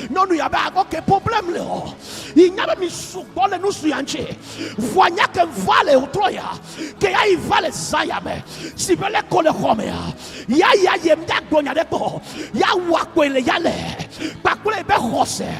Nyɔnu ya be ok problème le o. Yi nya be mi sugbɔ le nusu ya ŋuti. Vɔa nya ke va le wòtrɔ ya. Ke ya yi va le zã ya me. Si be le ko le xɔ mea. Ya ya ye mía gblɔ nya ɖe kpɔ. Ya wɔ akpɔe le ya le. Kpakple ebe xɔse.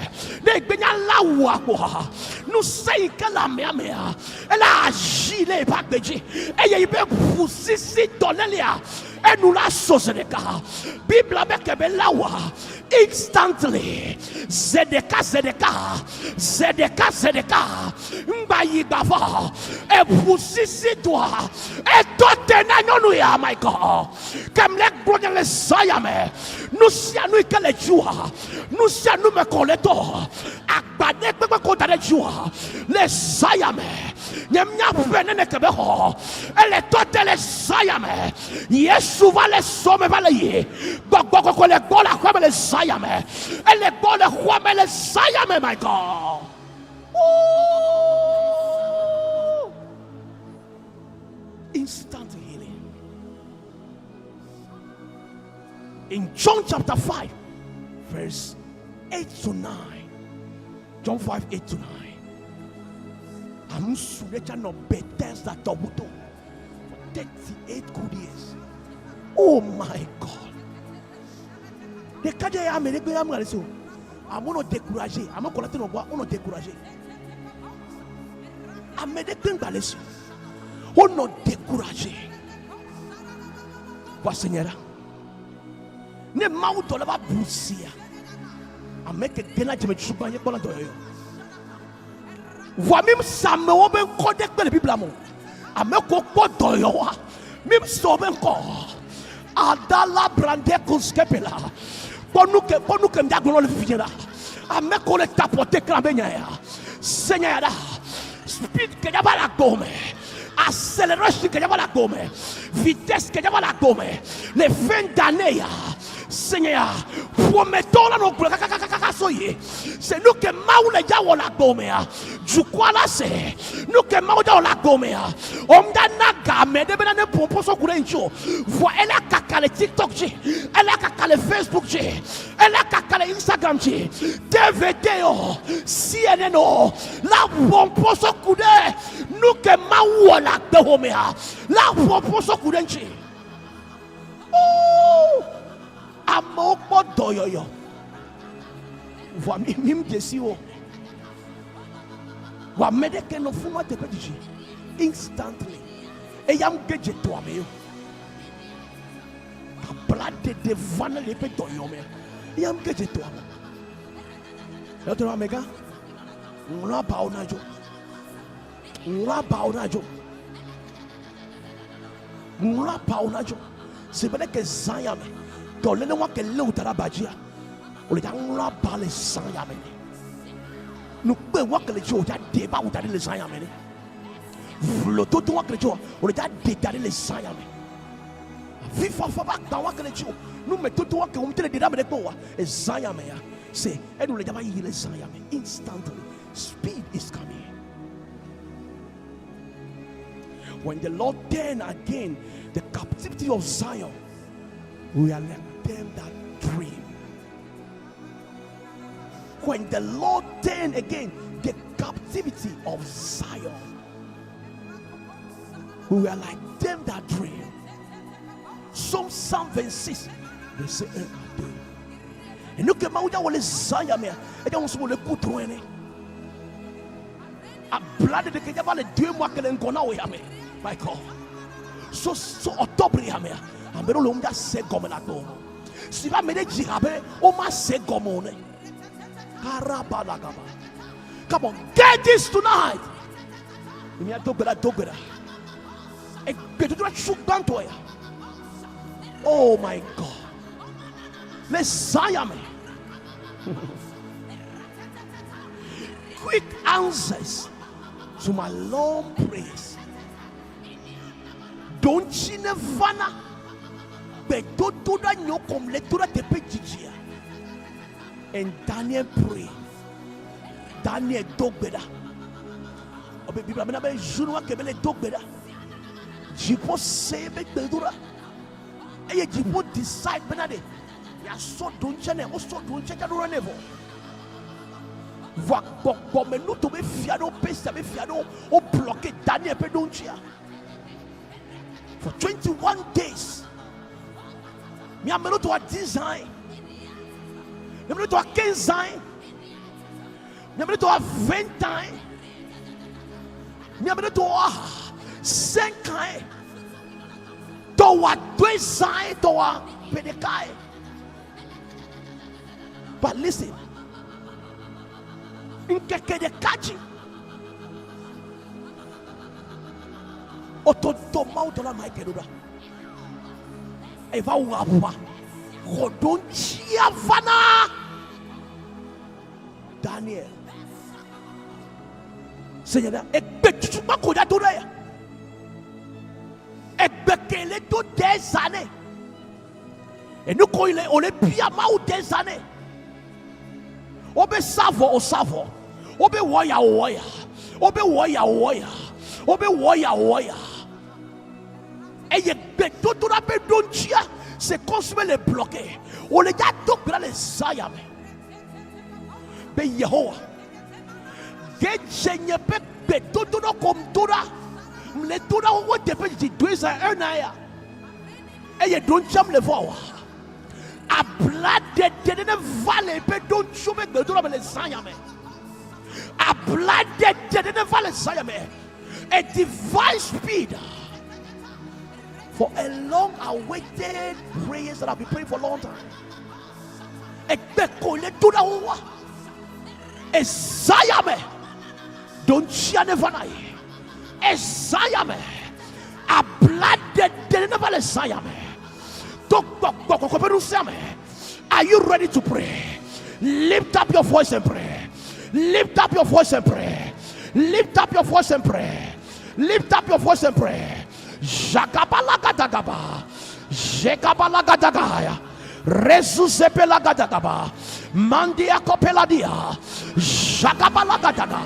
Ne egbe nya la wua kpoa, ŋusẽ yi ke le amea mea, ele azi le eƒe agbe dzi eye yi be ʋu sisi dɔlélea enu la so zi ɖeka. Biblia be ke be la wa instantly zi ɖeka zi ɖeka zi ɖeka zi ɖeka ŋgba yi gba va eʋu sisi dɔa etɔ te na nyɔnu ya my God ke mle gblɔ nye le zã ya me nu sia nu yi ke le dziwòa nu sia nu me kɔ le tɔ agba ɖe kpekpe kɔ da ɖe dziwòa le zã ya me nye míaƒe nene ke be xɔ ele tɔ te le zã ya me Yesu va le sɔ me va le yi gbɔgbɔ kɔkɔe le gbɔ le aƒe me le zã ya me ele gbɔ le xɔa me le zã ya me my God. Ooh. Instant healing. In John chapter 5, verse 8 to 9. John 5, 8 to 9. Amusu ɖe tsa nɔ Bethesda tɔʋu to for 38 good years. Oh my God. Ɖekadze ya ame ɖe gbe ame ale si o. Amewo nɔ découragé. Ame kɔ la te nɔ gbɔa, wonɔ découragé. Ame ɖe gbe ŋgba le si o. Wonɔ découragé. Vɔ se nye ɖa. Ne Mawu dɔla va bu sia, ame ke gena dzeme tsugba ye kpɔna dɔyɔyɔ. Vɔa mi sa amewo be ŋkɔ ɖe kpe le Biblia me o. Ame ko kpɔ dɔyɔwa, mi sa wo be ŋkɔ. Adala brande kuskepela. Kpɔ nu ke kpɔ nu ke mia gblɔ le fifi ɖa. Ame ko le tapote klan be nya ya. Se nya ya ɖa. Speed ke dza va le agbo me. Acceleration ke dza va le agbo me. Vitesse ke dza va le agbo me. Le fin d'année ya. Se nya ya. Ƒometɔwo la nɔ gblɔ kakakakaka so ye. Se nu ke Mawu le dza wɔ le agbo mea. Dukɔa la se. Nu ke Mawu dza wɔ le agbo mea. Womda na ga ame ɖe bena ne ƒoƒo so ku ɖe ŋuti o. Vɔa ela kaka le TikTok dzi. Ela kaka le Facebook dzi. Ela kaka le Instagram dzi. DVD o, CNN o. La ƒoƒo so ku ɖe nu ke Mawu wɔ le agbe mea. La ƒoƒo so ku ɖe ŋuti. Oo, amewo kpɔ dɔyɔyɔ. Vɔa mi mi dze si wo. Vɔa ame ɖeke nɔ funu teƒe dzidzi instantly. Eya ŋu ge dze tɔa me yo. Abla ɖeɖe va ne le eƒe dɔyɔyɔ mea. Eya ŋu ge dze tɔa me. Yɔtɔ amegã, ŋlɔ abawo na dzo. Ŋlɔ abawo na dzo. Ŋlɔ abawo na dzo. Si be ɖeke zã ya me. Dɔléle wa ke lé wo da ɖe aba dzia. Wòle dza ŋlɔ aba le zã ya me ne. Nukpe wa ke le dzi wò dza ɖe ba wò da ɖi le zã ya me ne. Vlododo wa ke le dzi wò wòle dza ɖe da ɖi le zã ya me. Avifafa ba gba wa ke le dzi wò. Numetoto wa ke wò ŋuti le ɖe ɖe ame ɖe kpɔ wa. Ezã ya me ya. Se enu le dza va yi le zã ya me instantly. Speed is coming. When the Lord turn again the captivity of Zion, we are like them that dream. When the Lord turn again the captivity of Zion, we are like them that dream. Psaume 126, verset 1 à 2. Et nous que Maouda wole zã ya mea, eya ŋu le ku drɔ̃e ne. Abla ɖeɖe ke va le 2 mois ke le ŋgɔ na wo ya me. My God. So so octobre ya mea, ame ɖewo le wo ŋu se gɔme le agbe me. Si va ame ɖe dzi ha be woma se gɔme o ne. Karabalagaba. Come on, get this tonight. Mia do gbe ɖa, do gbe ɖa. Egbedodoɖa tsu gbãtɔ ya. Oh my God. Le zã ya me. Quick answers to my long prayers. Ɖoŋtsi ne vana gbedodoɖa nyo kom le do ɖa teƒe dzidzia. And Daniel pray. Daniel do gbe ɖa. Ɔbe Biblia mena be zunu ke be le do gbe ɖa. Dziƒo se be gbedoɖa. Eye dziƒo decide bena ɖe yeasɔ ɖoŋtsi nɛ. Wosɔ ɖoŋtsi dza ɖo ɖa nɛ vɔ. Vɔa gbɔgbɔme nuto be fia ɖewo Persia be fia ɖewo wo bloqué Daniel ƒe ɖoŋtsia. For 21 days. Mi ame ɖewo to wa design. Miame ɖe tɔa 15 ans. Miame ɖe tɔa 20 ans. Miame ɖe tɔa 5 ans. Tɔwa 2 ans tɔwa ƒe ɖekae. But listen, ŋkeke ɖeka dzi wotɔ dɔ mawudɔla Michael ɖo ɖa. Eva wɔ aʋa xɔ ɖoŋtsia va na Daniel. Se nye ɖa, egbe tutukpa ko ɖa do ɖe ya. Egbe ke le do de za ne. Enu ko le o le bia Mawu de za ne. Wobe savɔ o savɔ. Wobe wɔ ya o wɔ ya. Wobe wɔ ya o wɔ ya. Wobe wɔ ya o wɔ ya. Eye gbedodoɖa ƒe ɖoŋtsia se kɔnsime le bloqué. Wòle dza do gbe ɖa le zã ya me be Yehowa ge dze nye ƒe gbedodoɖa kom do ɖa. Mle do ɖa xoxo teƒe didi deux ans un an ya. Eye ɖoŋtsia mle vɔ oa. Abla ɖeɖe ɖe ne va le eƒe ɖoŋtsiwo ƒe gbedodoɖa me le zã ya me. Abla ɖeɖe ɖe ne va le zã ya me. A divine speed for a long awaited prayers that I've been praying for a long time. Egbe ko le do ɖa wowa. Ezaya me. Ɖoŋtsia ne va na ye. Ezaya me. Abla ɖeɖe ne va le zaya me. To gbɔgbɔ kɔkɔe ƒe ŋusẽ me. Are you ready to pray? Lift up your voice and pray. Lift up your voice and pray. Lift up your voice and pray. Lift up your voice and pray. Jakabalakadagaba. Jekabalakadagaya. Rezuzepelagadagaba. Mandia kopeladia. Jakabalakadaga.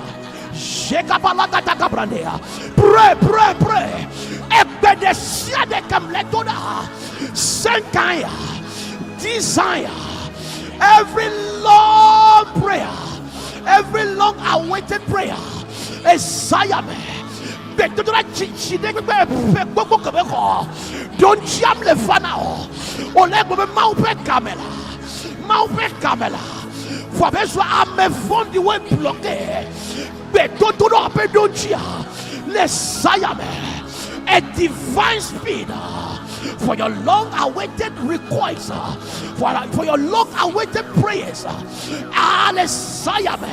Jekabalakadagabrandea. Pray, pray, pray. Egbe ɖe sia ɖe ke mle do ɖa. 5 ans ya, 10 ans ya. Every long prayer, every long awaited prayer, Esaya me. Gbedodoɖa dzidzi ɖe gbegbe ƒe gbogbo ke me xɔ. Ɖoŋtsiam le va na o. Wòle egblɔ be Mawu ƒe game la, Mawu ƒe game la. Vɔ abe zu ame vɔ̃ɖiwoe blɔke gbedodoɖa ƒe ɖoŋtsia le Saya me. A divine speed for your long awaited requests, for your long awaited prayers. Ah, le Saya me.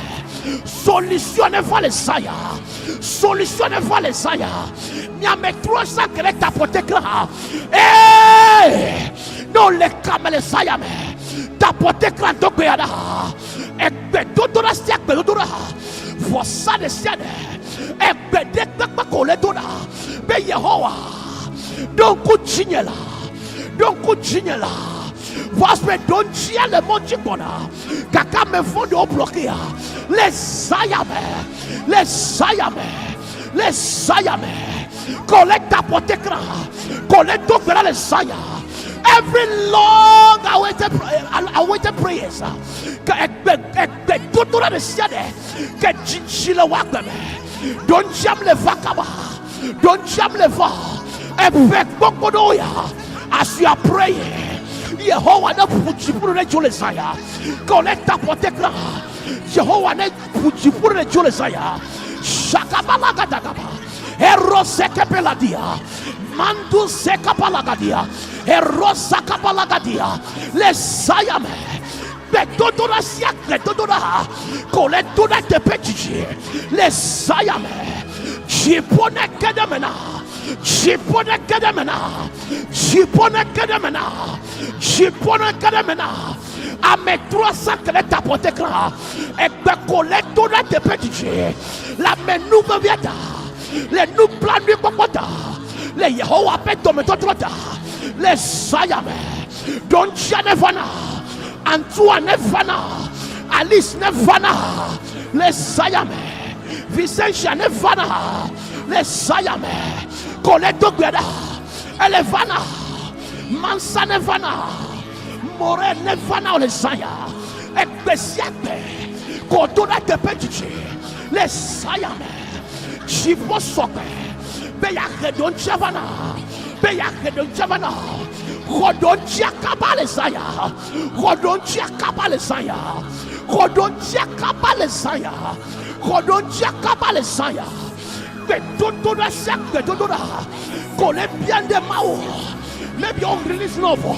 Solution ne va le Saya. Solution ne va le Saya. Miame 300 kele tapote kra. Eh! No le kame le Saya me. Tapote kra dogbe ada. Egbe dodoɖa sia gbedodoɖa. Vɔsa ɖe sia ɖe. Egbe ɖe kpekpe ko le do ɖa. Be Yehowa ɖo ŋku dzinye la. Ɖo ŋku dzinye la. Vɔspe ɖoŋtsia le mɔ dzi gbɔna. Gake ame vɔ̃ɖiwo blɔkea. Le zã ya me. Le zã ya me. Le zã ya me. Ko le tapote kra. Ko le do gbe ɖa le zã ya. Every long awaited, awaited prayers. Ke egbe egbe dodoɖa ɖe sia ɖe ke dzidzi le wò agbe me. Ɖoŋtsiam le va kaba. Ɖoŋtsiam le va. Eƒe gbogbo ɖewo ya. As you are praying, Yehowa ne ʋu dziƒo ɖe dzo le zã ya. Ke wòle tapote kra. Yehowa ne ʋu dziƒo ɖe dzo le zã ya. Shakabalakadagaba. Erosekepeladia. Mandu sekapalagadia. Erosakabalagadia. Le zã ya me. Gbedodoɖa sia gbedodoɖa ko le do ɖe teƒe dzidzi le zã ya me. Dziƒo ne ge ɖe me na. Dziƒo ne ge ɖe me na. Dziƒo ne ge ɖe me na. Dziƒo ne ge ɖe me na. Ame 300 ke le tapote kra. Egbe ko le do ɖe teƒe dzidzi le ame nuvevia ta. Le nublanuikpɔkpɔ ta. Le Yehowa ƒe dɔmetɔtrɔ ta. Le zã ya me. Ɖoŋtsia ne va na. Antua ne va na. Alice ne va na. Le zã ya me. Vicentia ne va na. Le zã ya me. Ko le do gbe ɖa. Ele va na. Mansa ne va na. More ne va na le zã ya. Egbe sia gbe. Ko do ɖe teƒe dzidzi. Le zã ya me. Dziƒo sɔgbe. Be yeahe ɖoŋtsia va na. Be yeahe ɖoŋtsia va na. Xɔ ɖoŋtsia kaba le zã ya. Xɔ ɖoŋtsia kaba le zã ya. Xɔ ɖoŋtsia kaba le zã ya. Xɔ ɖoŋtsia kaba le zã ya. Gbedodoɖa sia gbedodoɖa ko le bia ŋɖe Mawu. Maybe wo release nɔ vɔ.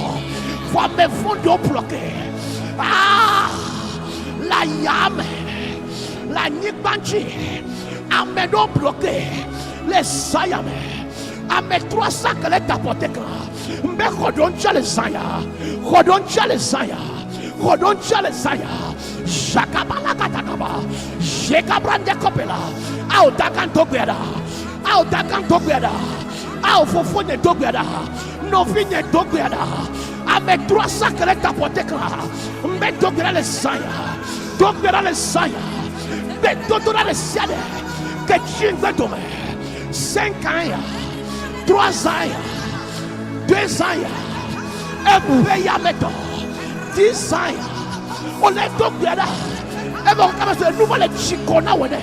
Vɔ ame vɔ̃ɖiwo bloqué. Ah, le ayame, le anyigba dzi, ame ɖewo bloqué le zã ya me. Ame 300 ke le tapote kan. Mbe xɔ ɖoŋtsia le zã ya. Xɔ ɖoŋtsia le zã ya. Xɔ ɖoŋtsia le zã ya. Jakabala katakaba. Jekabrande kɔpela. Ao dagan dogbea ɖa. Ao dagan dogbea ɖa. Ao fofonye dogbea ɖa. Nɔvinye dogbea ɖa. Ame 300 ke le tapote kan. Mbe dogbea ɖa le zã ya. Dogbea ɖa le zã ya. Gbedodoɖa ɖe sia ɖe ke tsi ŋgbe dome. 5 ans ya, 3 ans ya, 2 ans ya, eƒe ya me tɔ, 10 ans ya. Wole do gbe ɖa. Ebe wo kama se nu va le tsi kɔ na wɔ ne.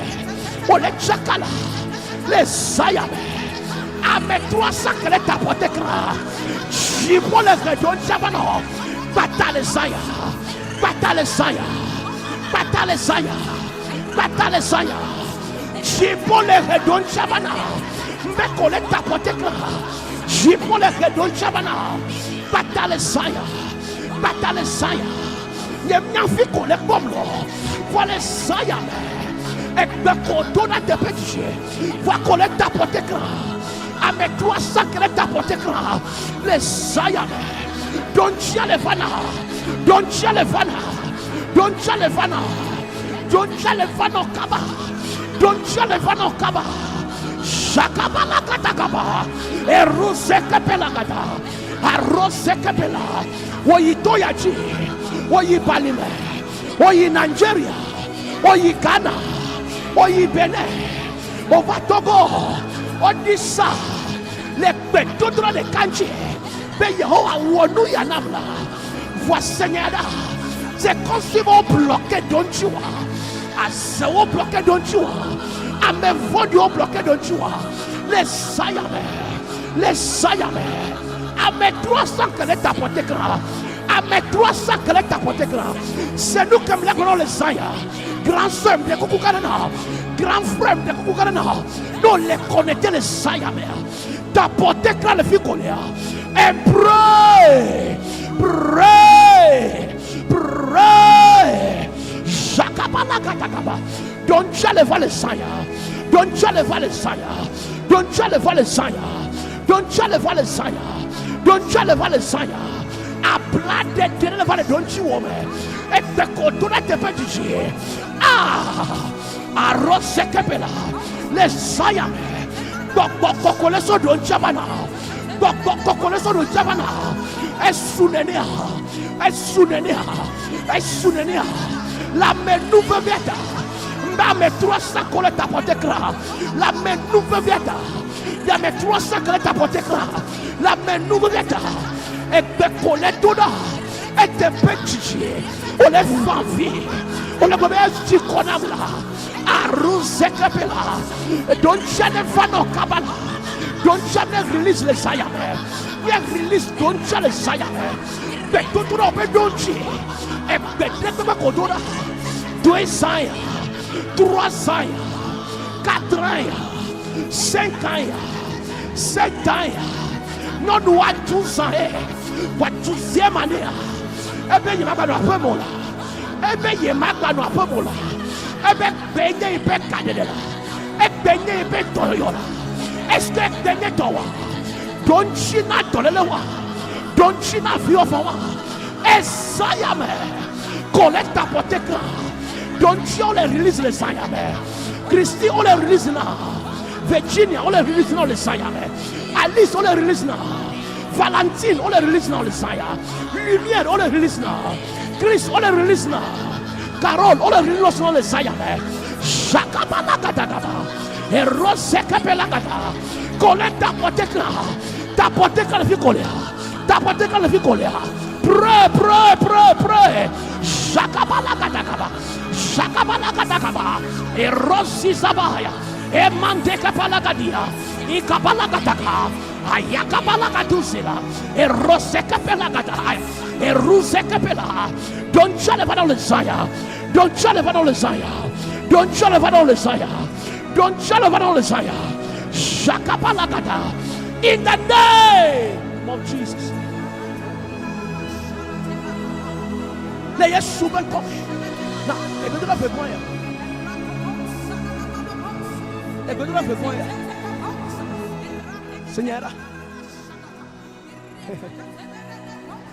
Wole tsaka la le zã ya me. Ame 300 ke le taƒɔte kra. Dziƒo le ʋe ɖo ŋuti ava nɔ. Kpata le zã ya. Kpata le zã ya. Kpata le zã ya. Kpata le zã ya. Dziƒo le ʋe ɖo ŋuti ava na. Mbe ko le taƒɔte kra. Dziƒo le ʋe ɖo ŋuti ava na. Kpata le zã ya. Kpata le zã ya. Nye miafi ko le kpɔm lɔ. Vɔ le zã ya me. Egbe ko do na teƒe dzi. Vɔ ko le taƒɔte kra. Ame 300 ke le taƒɔte kra. Le zã ya me. Ɖoŋtsia le va na. Ɖoŋtsia le va na. Ɖoŋtsia le va na. Ɖoŋtsia le va nɔ kaba. Ɖoŋtsia le va nɔ kaba. Jakabala katakaba. Erose kepela kata. Arose kepela. Woyi to ya dzi. Woyi balime. Woyi Nigeria. Woyi Ghana. Woyi Benin. Wova Togo. Woɖi sa le gbedodoɖa ɖeka ŋuti be Yehowa wɔ nu ya nam la. Vɔa se nya ɖa. C'est comme si wo bloqué ɖo ŋuti wa. Aze wo bloqué ɖo ŋuti wa. Ame vɔ̃ɖiwo bloqué ɖo ŋuti wa. Le zã ya me. Le zã ya me. Ame 300 ke le taƒɔte kra. Ame 300 ke le taƒɔte kra. Se nu ke mle gblɔ le zã ya. Grand sœur mɖe kuku ka ɖe na. Grand frère mɖe kuku ka ɖe na. Ne wole connecté le zã ya mea. Taƒɔte kra le fi ko lea. Pray, pray, pray. Jakabala katakaba. Don't le va le zã ya. Don't le va le zã ya. Don't le va le zã ya. Don't le va le zã ya. Don't le va le zã ya. Abla ɖe ɖe le va le ɖontsi wɔ me. Egbe ko do ɖe teƒe dzidzi. Ah, arɔ sekepela le zã ya me. Gbɔgbɔ kɔkɔ le so ɖontsi ava na. Gbɔgbɔ kɔkɔ le so ɖontsi ava na. Esu nenea, esu nenea, esu nenea. Le amenuvevea ta. Mbe ame 300 ko le taƒɔte kra. Le amenuvevea ta. Le ame 300 ke le taƒɔte kra. Le amenuvevea ta. Egbe ko le do ɖa. Eteƒe dzidzi. Wole fa vi. Wole gblɔ be etsi kɔ nam la. Aru zekepela. Ɖontsia ne va nɔ kaba la. Ɖontsia ne release le zã ya me. Ne release ɖontsia le zã ya me. Gbedodoɖa woƒe ɖontsi. Egbe ɖe kpekpe ko do ɖa. 2 ans ya. 3 ans ya. 4 ans ya. 5 ans ya. 7 ans ya. Nyɔnua 12 ans ye. Vɔ douzième année ya. Ebe nye magba nɔ aƒe me o la. Ebe ye magba nɔ aƒe me o la. Ebe gbe nye yi ƒe kaɖeɖe la. Egbe nye yi ƒe dɔyɔyɔ la. Est-ce que egbe nye dɔ wa? Ɖoŋtsi na dɔléle wa. Ɖoŋtsi na viwɔfɔ wa. Ezã ya me. Ko le taƒɔte kra. Ɖoŋtsi wole release le zã ya me. Christy wole release na. Virginia wole release na le zã ya me. Alice wole release na. Valentine wole release na le zã ya. Lumière wole release na. Chris wole release na. Carole wole release na le zã ya me. Jakabalakadagaba. Erosekepelagada. Kole tapote kra. Tapote kra le fi kolea. Tapote kra le fi kolea. Pray, pray, pray, pray. Jakabalakadagaba. Jakabalakadagaba. Erosizabaya. Emandekapalagadia. Ikabalakataka. Ayakabalakaduzila. Erosekepelagada. Erusekepela. Don't tell Zaya. Don't tell Zaya. Don't tell Zaya. Don't tell Zaya. Shakapalagada. In the name of Jesus. Le Yesu be ŋkɔ me. Na egbedoɖa ƒe gbɔ ya. Egbedoɖa ƒe gbɔ ya. Senyera.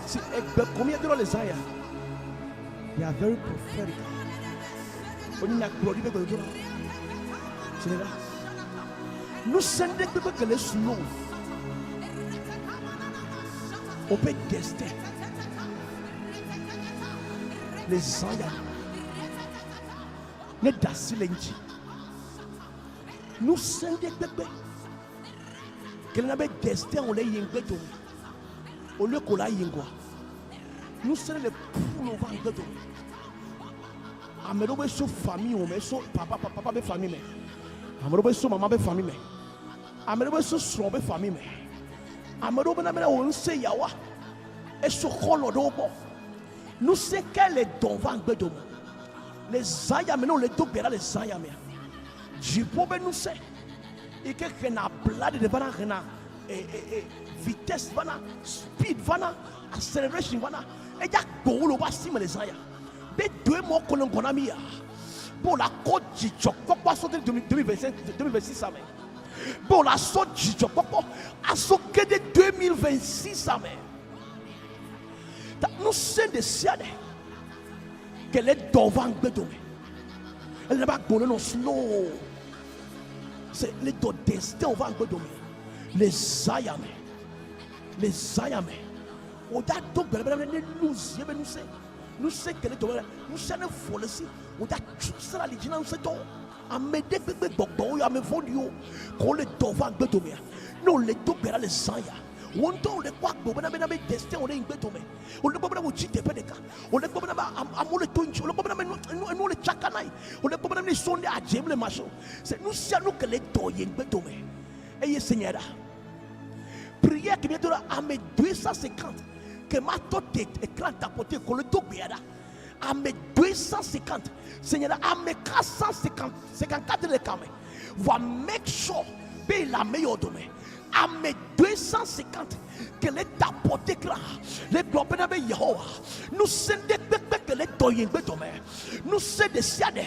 Si egbe ko mi edro le zã ya. They are very prophetic. Wonye nyagblɔɖi be gbedodoɖa. Senyera. Ŋusẽ ɖe kpekpe ke le slow. Woƒe destin le zã ya ne da asi le ŋuti. Ŋusẽ ɖe kpekpe ke na be destin wòle yi ŋgbe dome. Wòle ko la yi ŋgɔa. Ŋusẽ le ƒu va ŋgbe dome. Ame ɖewo be so famille wo me, so papa papa be famille me. Ame ɖewo be so mama be famille me. Ame ɖewo be so srɔ̃ be famille me. Ame ɖewo bena bena wò ŋusẽ yawa eso xɔlɔ̃ ɖewo gbɔ. Ŋusẽ ke le dɔn va ŋgbe dome. Le zã ya me ne wòle do gbe ɖa le zã ya mea, dziƒo be ŋusẽ yi ke hena blaɖeɖe vana, hena e, e, e, vitesse vana, speed vana, acceleration vana, edza gbɔwo le woƒe asi me le zã ya. Be doe mɔ ko le ŋgɔ na mi ya. Be wòle akɔ dzidzɔkpɔkpɔ asɔ de 2025, 2026 me. Be wòle asɔ dzidzɔkpɔkpɔ asɔ ge ɖe 2026 me. Ta ŋusẽ ɖe sia ɖe ke le dɔ va ŋgbe dome. Ele be agbo le nɔ slow. Se le dɔ destin va ŋgbe dome. Le zã ya me. Le zã ya me. Wòda do gbe ɖe be ne lose ye be ŋusẽ. Ŋusẽ ke le dɔ me ŋusẽ ne vɔ le si wòda tu ŋusẽ le ali dzi na ŋusẽtɔwo. Ame ɖe gbegbe gbɔgbɔwo yɔ ame vɔ̃ɖiwo ko wole dɔ va ŋgbe domea. Ne wòle do gbe ɖa le zã ya, wò ŋutɔ wòle kpɔ agbo bena bena be destin wòle yi ŋgbe dome. Wòle kpɔ bena wòtsi teƒe ɖeka. Wòle kpɔ bena be amewo le to ŋuti. Wòle kpɔ bena be nu enuwo le tsaka na yi. Wòle kpɔ bena ne sɔ ŋɖe adze le masɔ. Se nu sia nu ke le dɔ yi ŋgbe dome. Eye se nya ɖa. Prière ke míedo ɖa ame 250 ke matɔ te écran tapote ko le do gbea ɖa. Ame 250 se nya ɖa ame 454 le kame. Vɔa make sure be le ame yawo dome. Ame 250 ke le tapote kra le gblɔ bena be Yehowa ŋusẽ ɖe kpekpe ke le dɔ yi ŋgbe dome. Ŋusẽ ɖe sia ɖe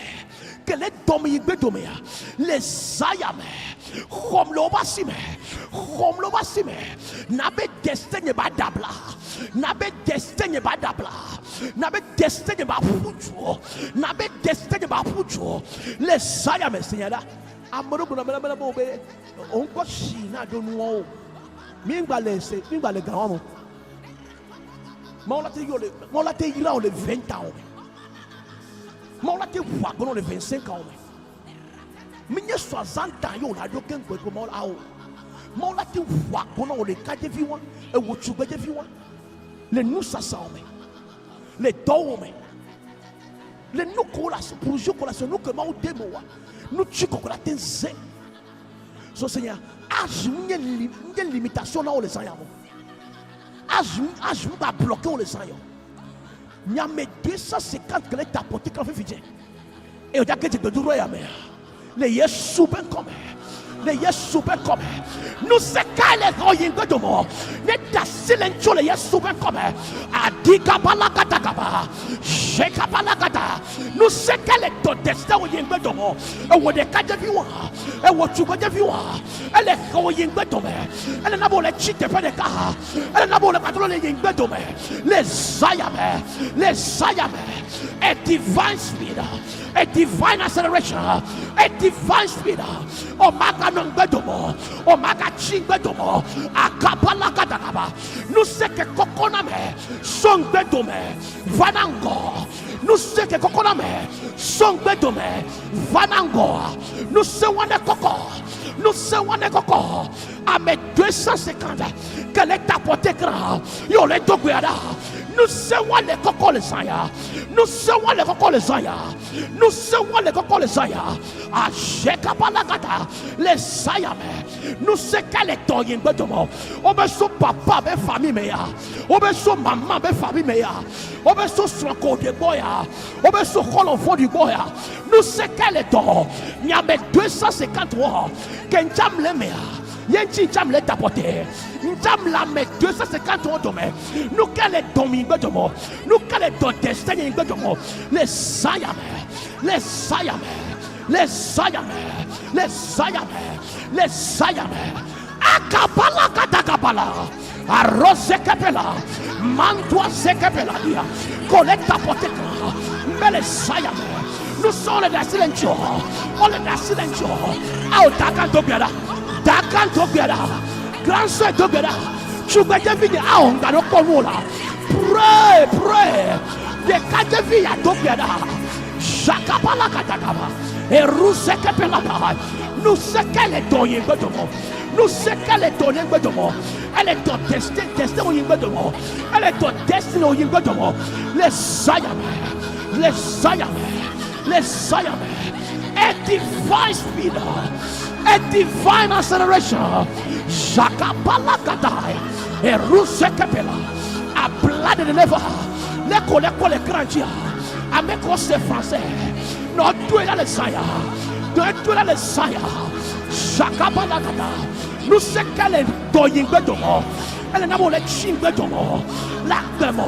ke le dɔm yi ŋgbe domea le zã ya me xɔm le woƒe asi me, xɔm le woƒe asi me. Na be destin nye ba ɖabla, na be destin nye ba ɖabla, na be destin nye ba ƒu du, na be destin nye ba ƒu du le zã ya me. Se nya ɖa, ame ɖewo gblɔna bena bena be wo be wo ŋkɔ si na ɖo nuwɔwo. Mi ŋgba le se, mi ŋgba le gã wɔm o. Mawu la te yɔ le, Mawu la te yra wò le 20 ans me. Mawu la te ʋu agbe na wò le 25 ans me. Menye soixante ans ye wòle aɖo keŋ gbɔ Mawu la o. Mawu la te ʋu agbe na wò le kadzevi wa, ewò tugbedzevi wa, le nusasawo me, le dɔwò me, le nu ko le asi, projet ko le asi, nu ke Mawu de me wa, nu tsi kɔkɔ la te ze. So Seigneur, âge nye li, nye limitation na wò le zã ya me. Âge, âge ŋu ba bloqué wò le zã ya. Nyame 250 ke le tapote kra fifi dze. Eye wòdza ke dze gbedoɖa ya mea. Le Yesu be ŋkɔ me. Le Yesu be ŋkɔ me. Ŋusẽ kae le xɔ yi ŋgbe dome? Ne da asi le ŋutsu le Yesu be ŋkɔ me. Adigabalagadagaba. Zekabalagada. Ŋusẽ kae le dɔ destin wò yi ŋgbe dome? Ewɔ ɖekadzevi wa. Ewɔ tugbedzevi wa. Ele xɔ wò yi ŋgbe dome. Ele na be wòle tsi teƒe ɖeka. Ele na be wòle gbadɔ le yi ŋgbe dome. Le zã ya me. Le zã ya me. A divine speed, a divine acceleration, a divine speed. O maga nɔ ŋgbe dome. O maga tsi ŋgbe dome. Akapalakadakaba. Ŋusẽ ke kɔkɔ na me. So ŋgbe dome. Va na ŋgɔ. Ŋusẽ ke kɔkɔ na me. So ŋgbe dome. Va na ŋgɔ. Ŋusẽ wane kɔkɔ. Ŋusẽ wane kɔkɔ. Ame 250 ke le tapote kra. Ye wòle do gbea ɖa. Nusẽ wa le kɔkɔ le zã ya. Nusẽ wa le kɔkɔ le zã ya. Nusẽ wa le kɔkɔ le zã ya. Azekabalagada le zã ya me. Nusẽ ka le tɔ yi ŋgbedome. Wobe so papa be famille me ya. Wobe so mama be famille me ya. Wobe so srɔ̃ko ɖe gbɔ ya. Wobe so xɔlɔ̃ vɔ̃ɖi gbɔ ya. Nusẽ ka le tɔ miame 250 wɔ. Ke ŋtsam le mea. Ye ŋtsi ŋtsam le tapote. Ŋtsam le ame 250 wɔ dome. Nu ka le dɔ mi ŋgbedome. Nu ka le dɔ destin nye ŋgbedome. Le zã ya me. Le zã ya me. Le zã ya me. Le zã ya me. Le zã ya me. Akabala katakabala. Arose kepela. Mantua sekepela dia. Kole tapote ka. Mbele zã ya me. Nusẽ le ɖe asi le ŋuti o. Wole ɖe asi le ŋuti o. Ao dakan do gbe ɖa. Dakan do gbe ɖa. Grand sœur do gbe ɖa. Tugbedzevi nye ao ŋga ɖo kpɔ nu o la. Pray, pray. Ɖekadzevi ya do gbe ɖa. Zakabala katakaba. Eruse kepela ba. Nusẽ ke le dɔ yi gbe dome. Nusẽ ke le dɔ nye gbe dome. Ele dɔ destin, destin wo yi gbe dome. Ele dɔ destiny wo yi gbe dome. Le zã ya me. Le zã ya me. Le zã ya me. A divine speed. A divine acceleration. Zakabala kadai. Eruse kepela. Ablade de neva. Le ko le ko le grandia. Ame ko se français. No tu la le zaya. No tu la le zaya. Zakabala kada. Nusẽ ke le dɔ yi ŋgbedome. Ele na be wòle tsi ŋgbedome. Le agbe me.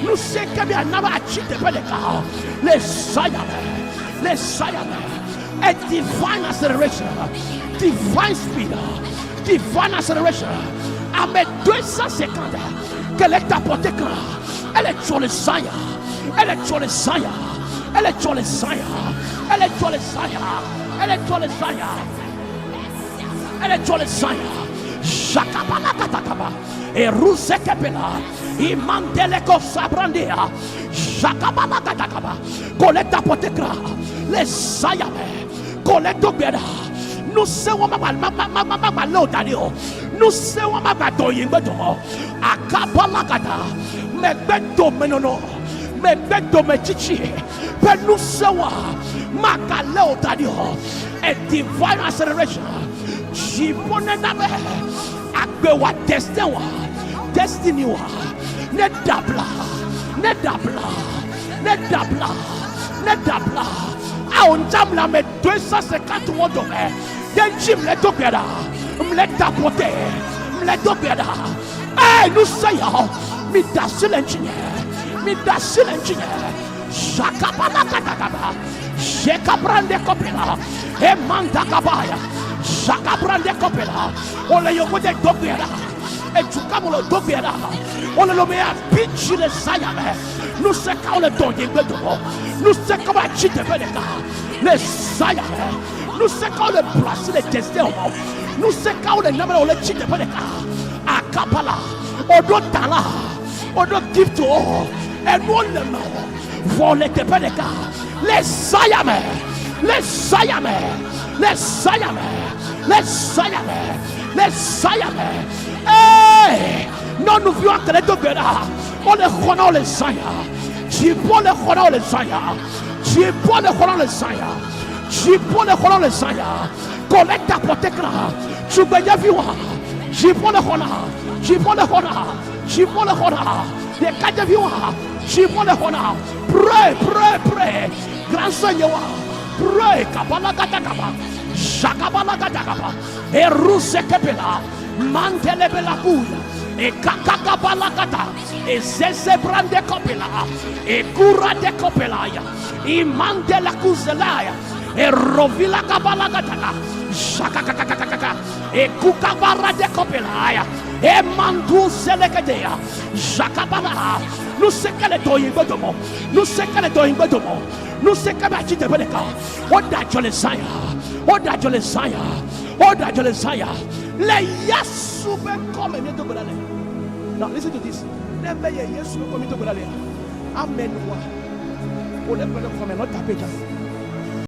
Nusẽ ke be ana be atsi teƒe ɖeka. Le zaya me. Le zaya me. A divine acceleration. Divine speed. Divine acceleration. Ame 250 ke le tapote kan. Ele tso le zaya. Ele tso le zaya. Ele tso le zaya. Ele tso le zaya. Ele tso le zaya. Ele tso le zaya. Jakabala katakaba. Eruse kepela. Imandele ko sabrandea. Jakabala katakaba. Kole tapote kra. Le zaya me. Kole dogbeda. Nusẽ wo magba magba magba lé o da ɖi o. Nusẽ wo magba dɔ yi ŋgbe dome. Akabala kata. Megbe dome nɔnɔ. Megbe dome tsitsi. Ƒe nusẽ wa maga lé o da ɖi o. A divine acceleration. Dziƒo nena be agbe wa destin wa destiny wa ne dabla ne dabla ne dabla ne dabla. Awo ŋtsam le ame 250 wɔ dome. Ye ŋtsi mle do gbe ɖa. Mle tapote. Mle do gbe ɖa. Eye nusẽ ya mi da asi le ŋutinye. Mi da asi le ŋutinye. Zakabala katakaba. Zekabrande kopela. Emanda kabaya. Zakabrande kopela. Wole yewo de do gbe ɖa. Edukame le do gbe ɖa. Wole lome ya bitsi le zaya me. Nusẽ ka wole dɔ nye gbe dome. Nusẽ ka va tsi teƒe ɖeka le zaya me. Nusẽ ka wole blasi le destin me. Nusẽ ka wole na be wole tsi teƒe ɖeka. Akabala. Woɖo talent. Woɖo gift wo. Enuwo le me vɔ le teƒe ɖeka. Le zaya me. Le zaya me. Le zaya me. Le zaya me. Le zaya me. Ee, nyɔnuviwo akele do gbe ɖa. Wole xɔ na wo le zaya. Dziƒo le xɔ na wo le zaya. Dziƒo le xɔ na wo le zaya. Dziƒo le xɔ na wo le zaya. Kole tapote kra. Tugbedzeviwoa. Dziƒo le xɔ na. Dziƒo le xɔ na. Dziƒo le xɔ na. Ɖekadzeviwoa. Dziƒo le xɔ na. Pray, pray, pray. Grand sœur nyewa. Pray. Kabala katakaba. Jakabala katakaba. Eruse kepela. Mantelebela kuya. Ekakakabala kata. Ezeze brande kopela. Ekura de kopelaya. Imandela kuzelaya. Erovila kabala kataka. Jakakakakakaka. Ekukabara de kopelaya. Emandu selekedea. Jakabala. Nusẽ ke le dɔ yi ŋgbe dome. Nusẽ ke le dɔ yi ŋgbe dome. Nusẽ ke be atsi teƒe ɖeka. Woɖe adzɔ le zã ya. Woɖe adzɔ le zã ya. Woɖe adzɔ le zã ya. Le Yesu ƒe ŋkɔ me míedo gbe ɖa le. Now listen to this. Ne be ye Yesu ƒe ŋkɔ míedo gbe ɖa lea, amen wa. Wòle gblɔ ɖe xɔme nɔ tape dza.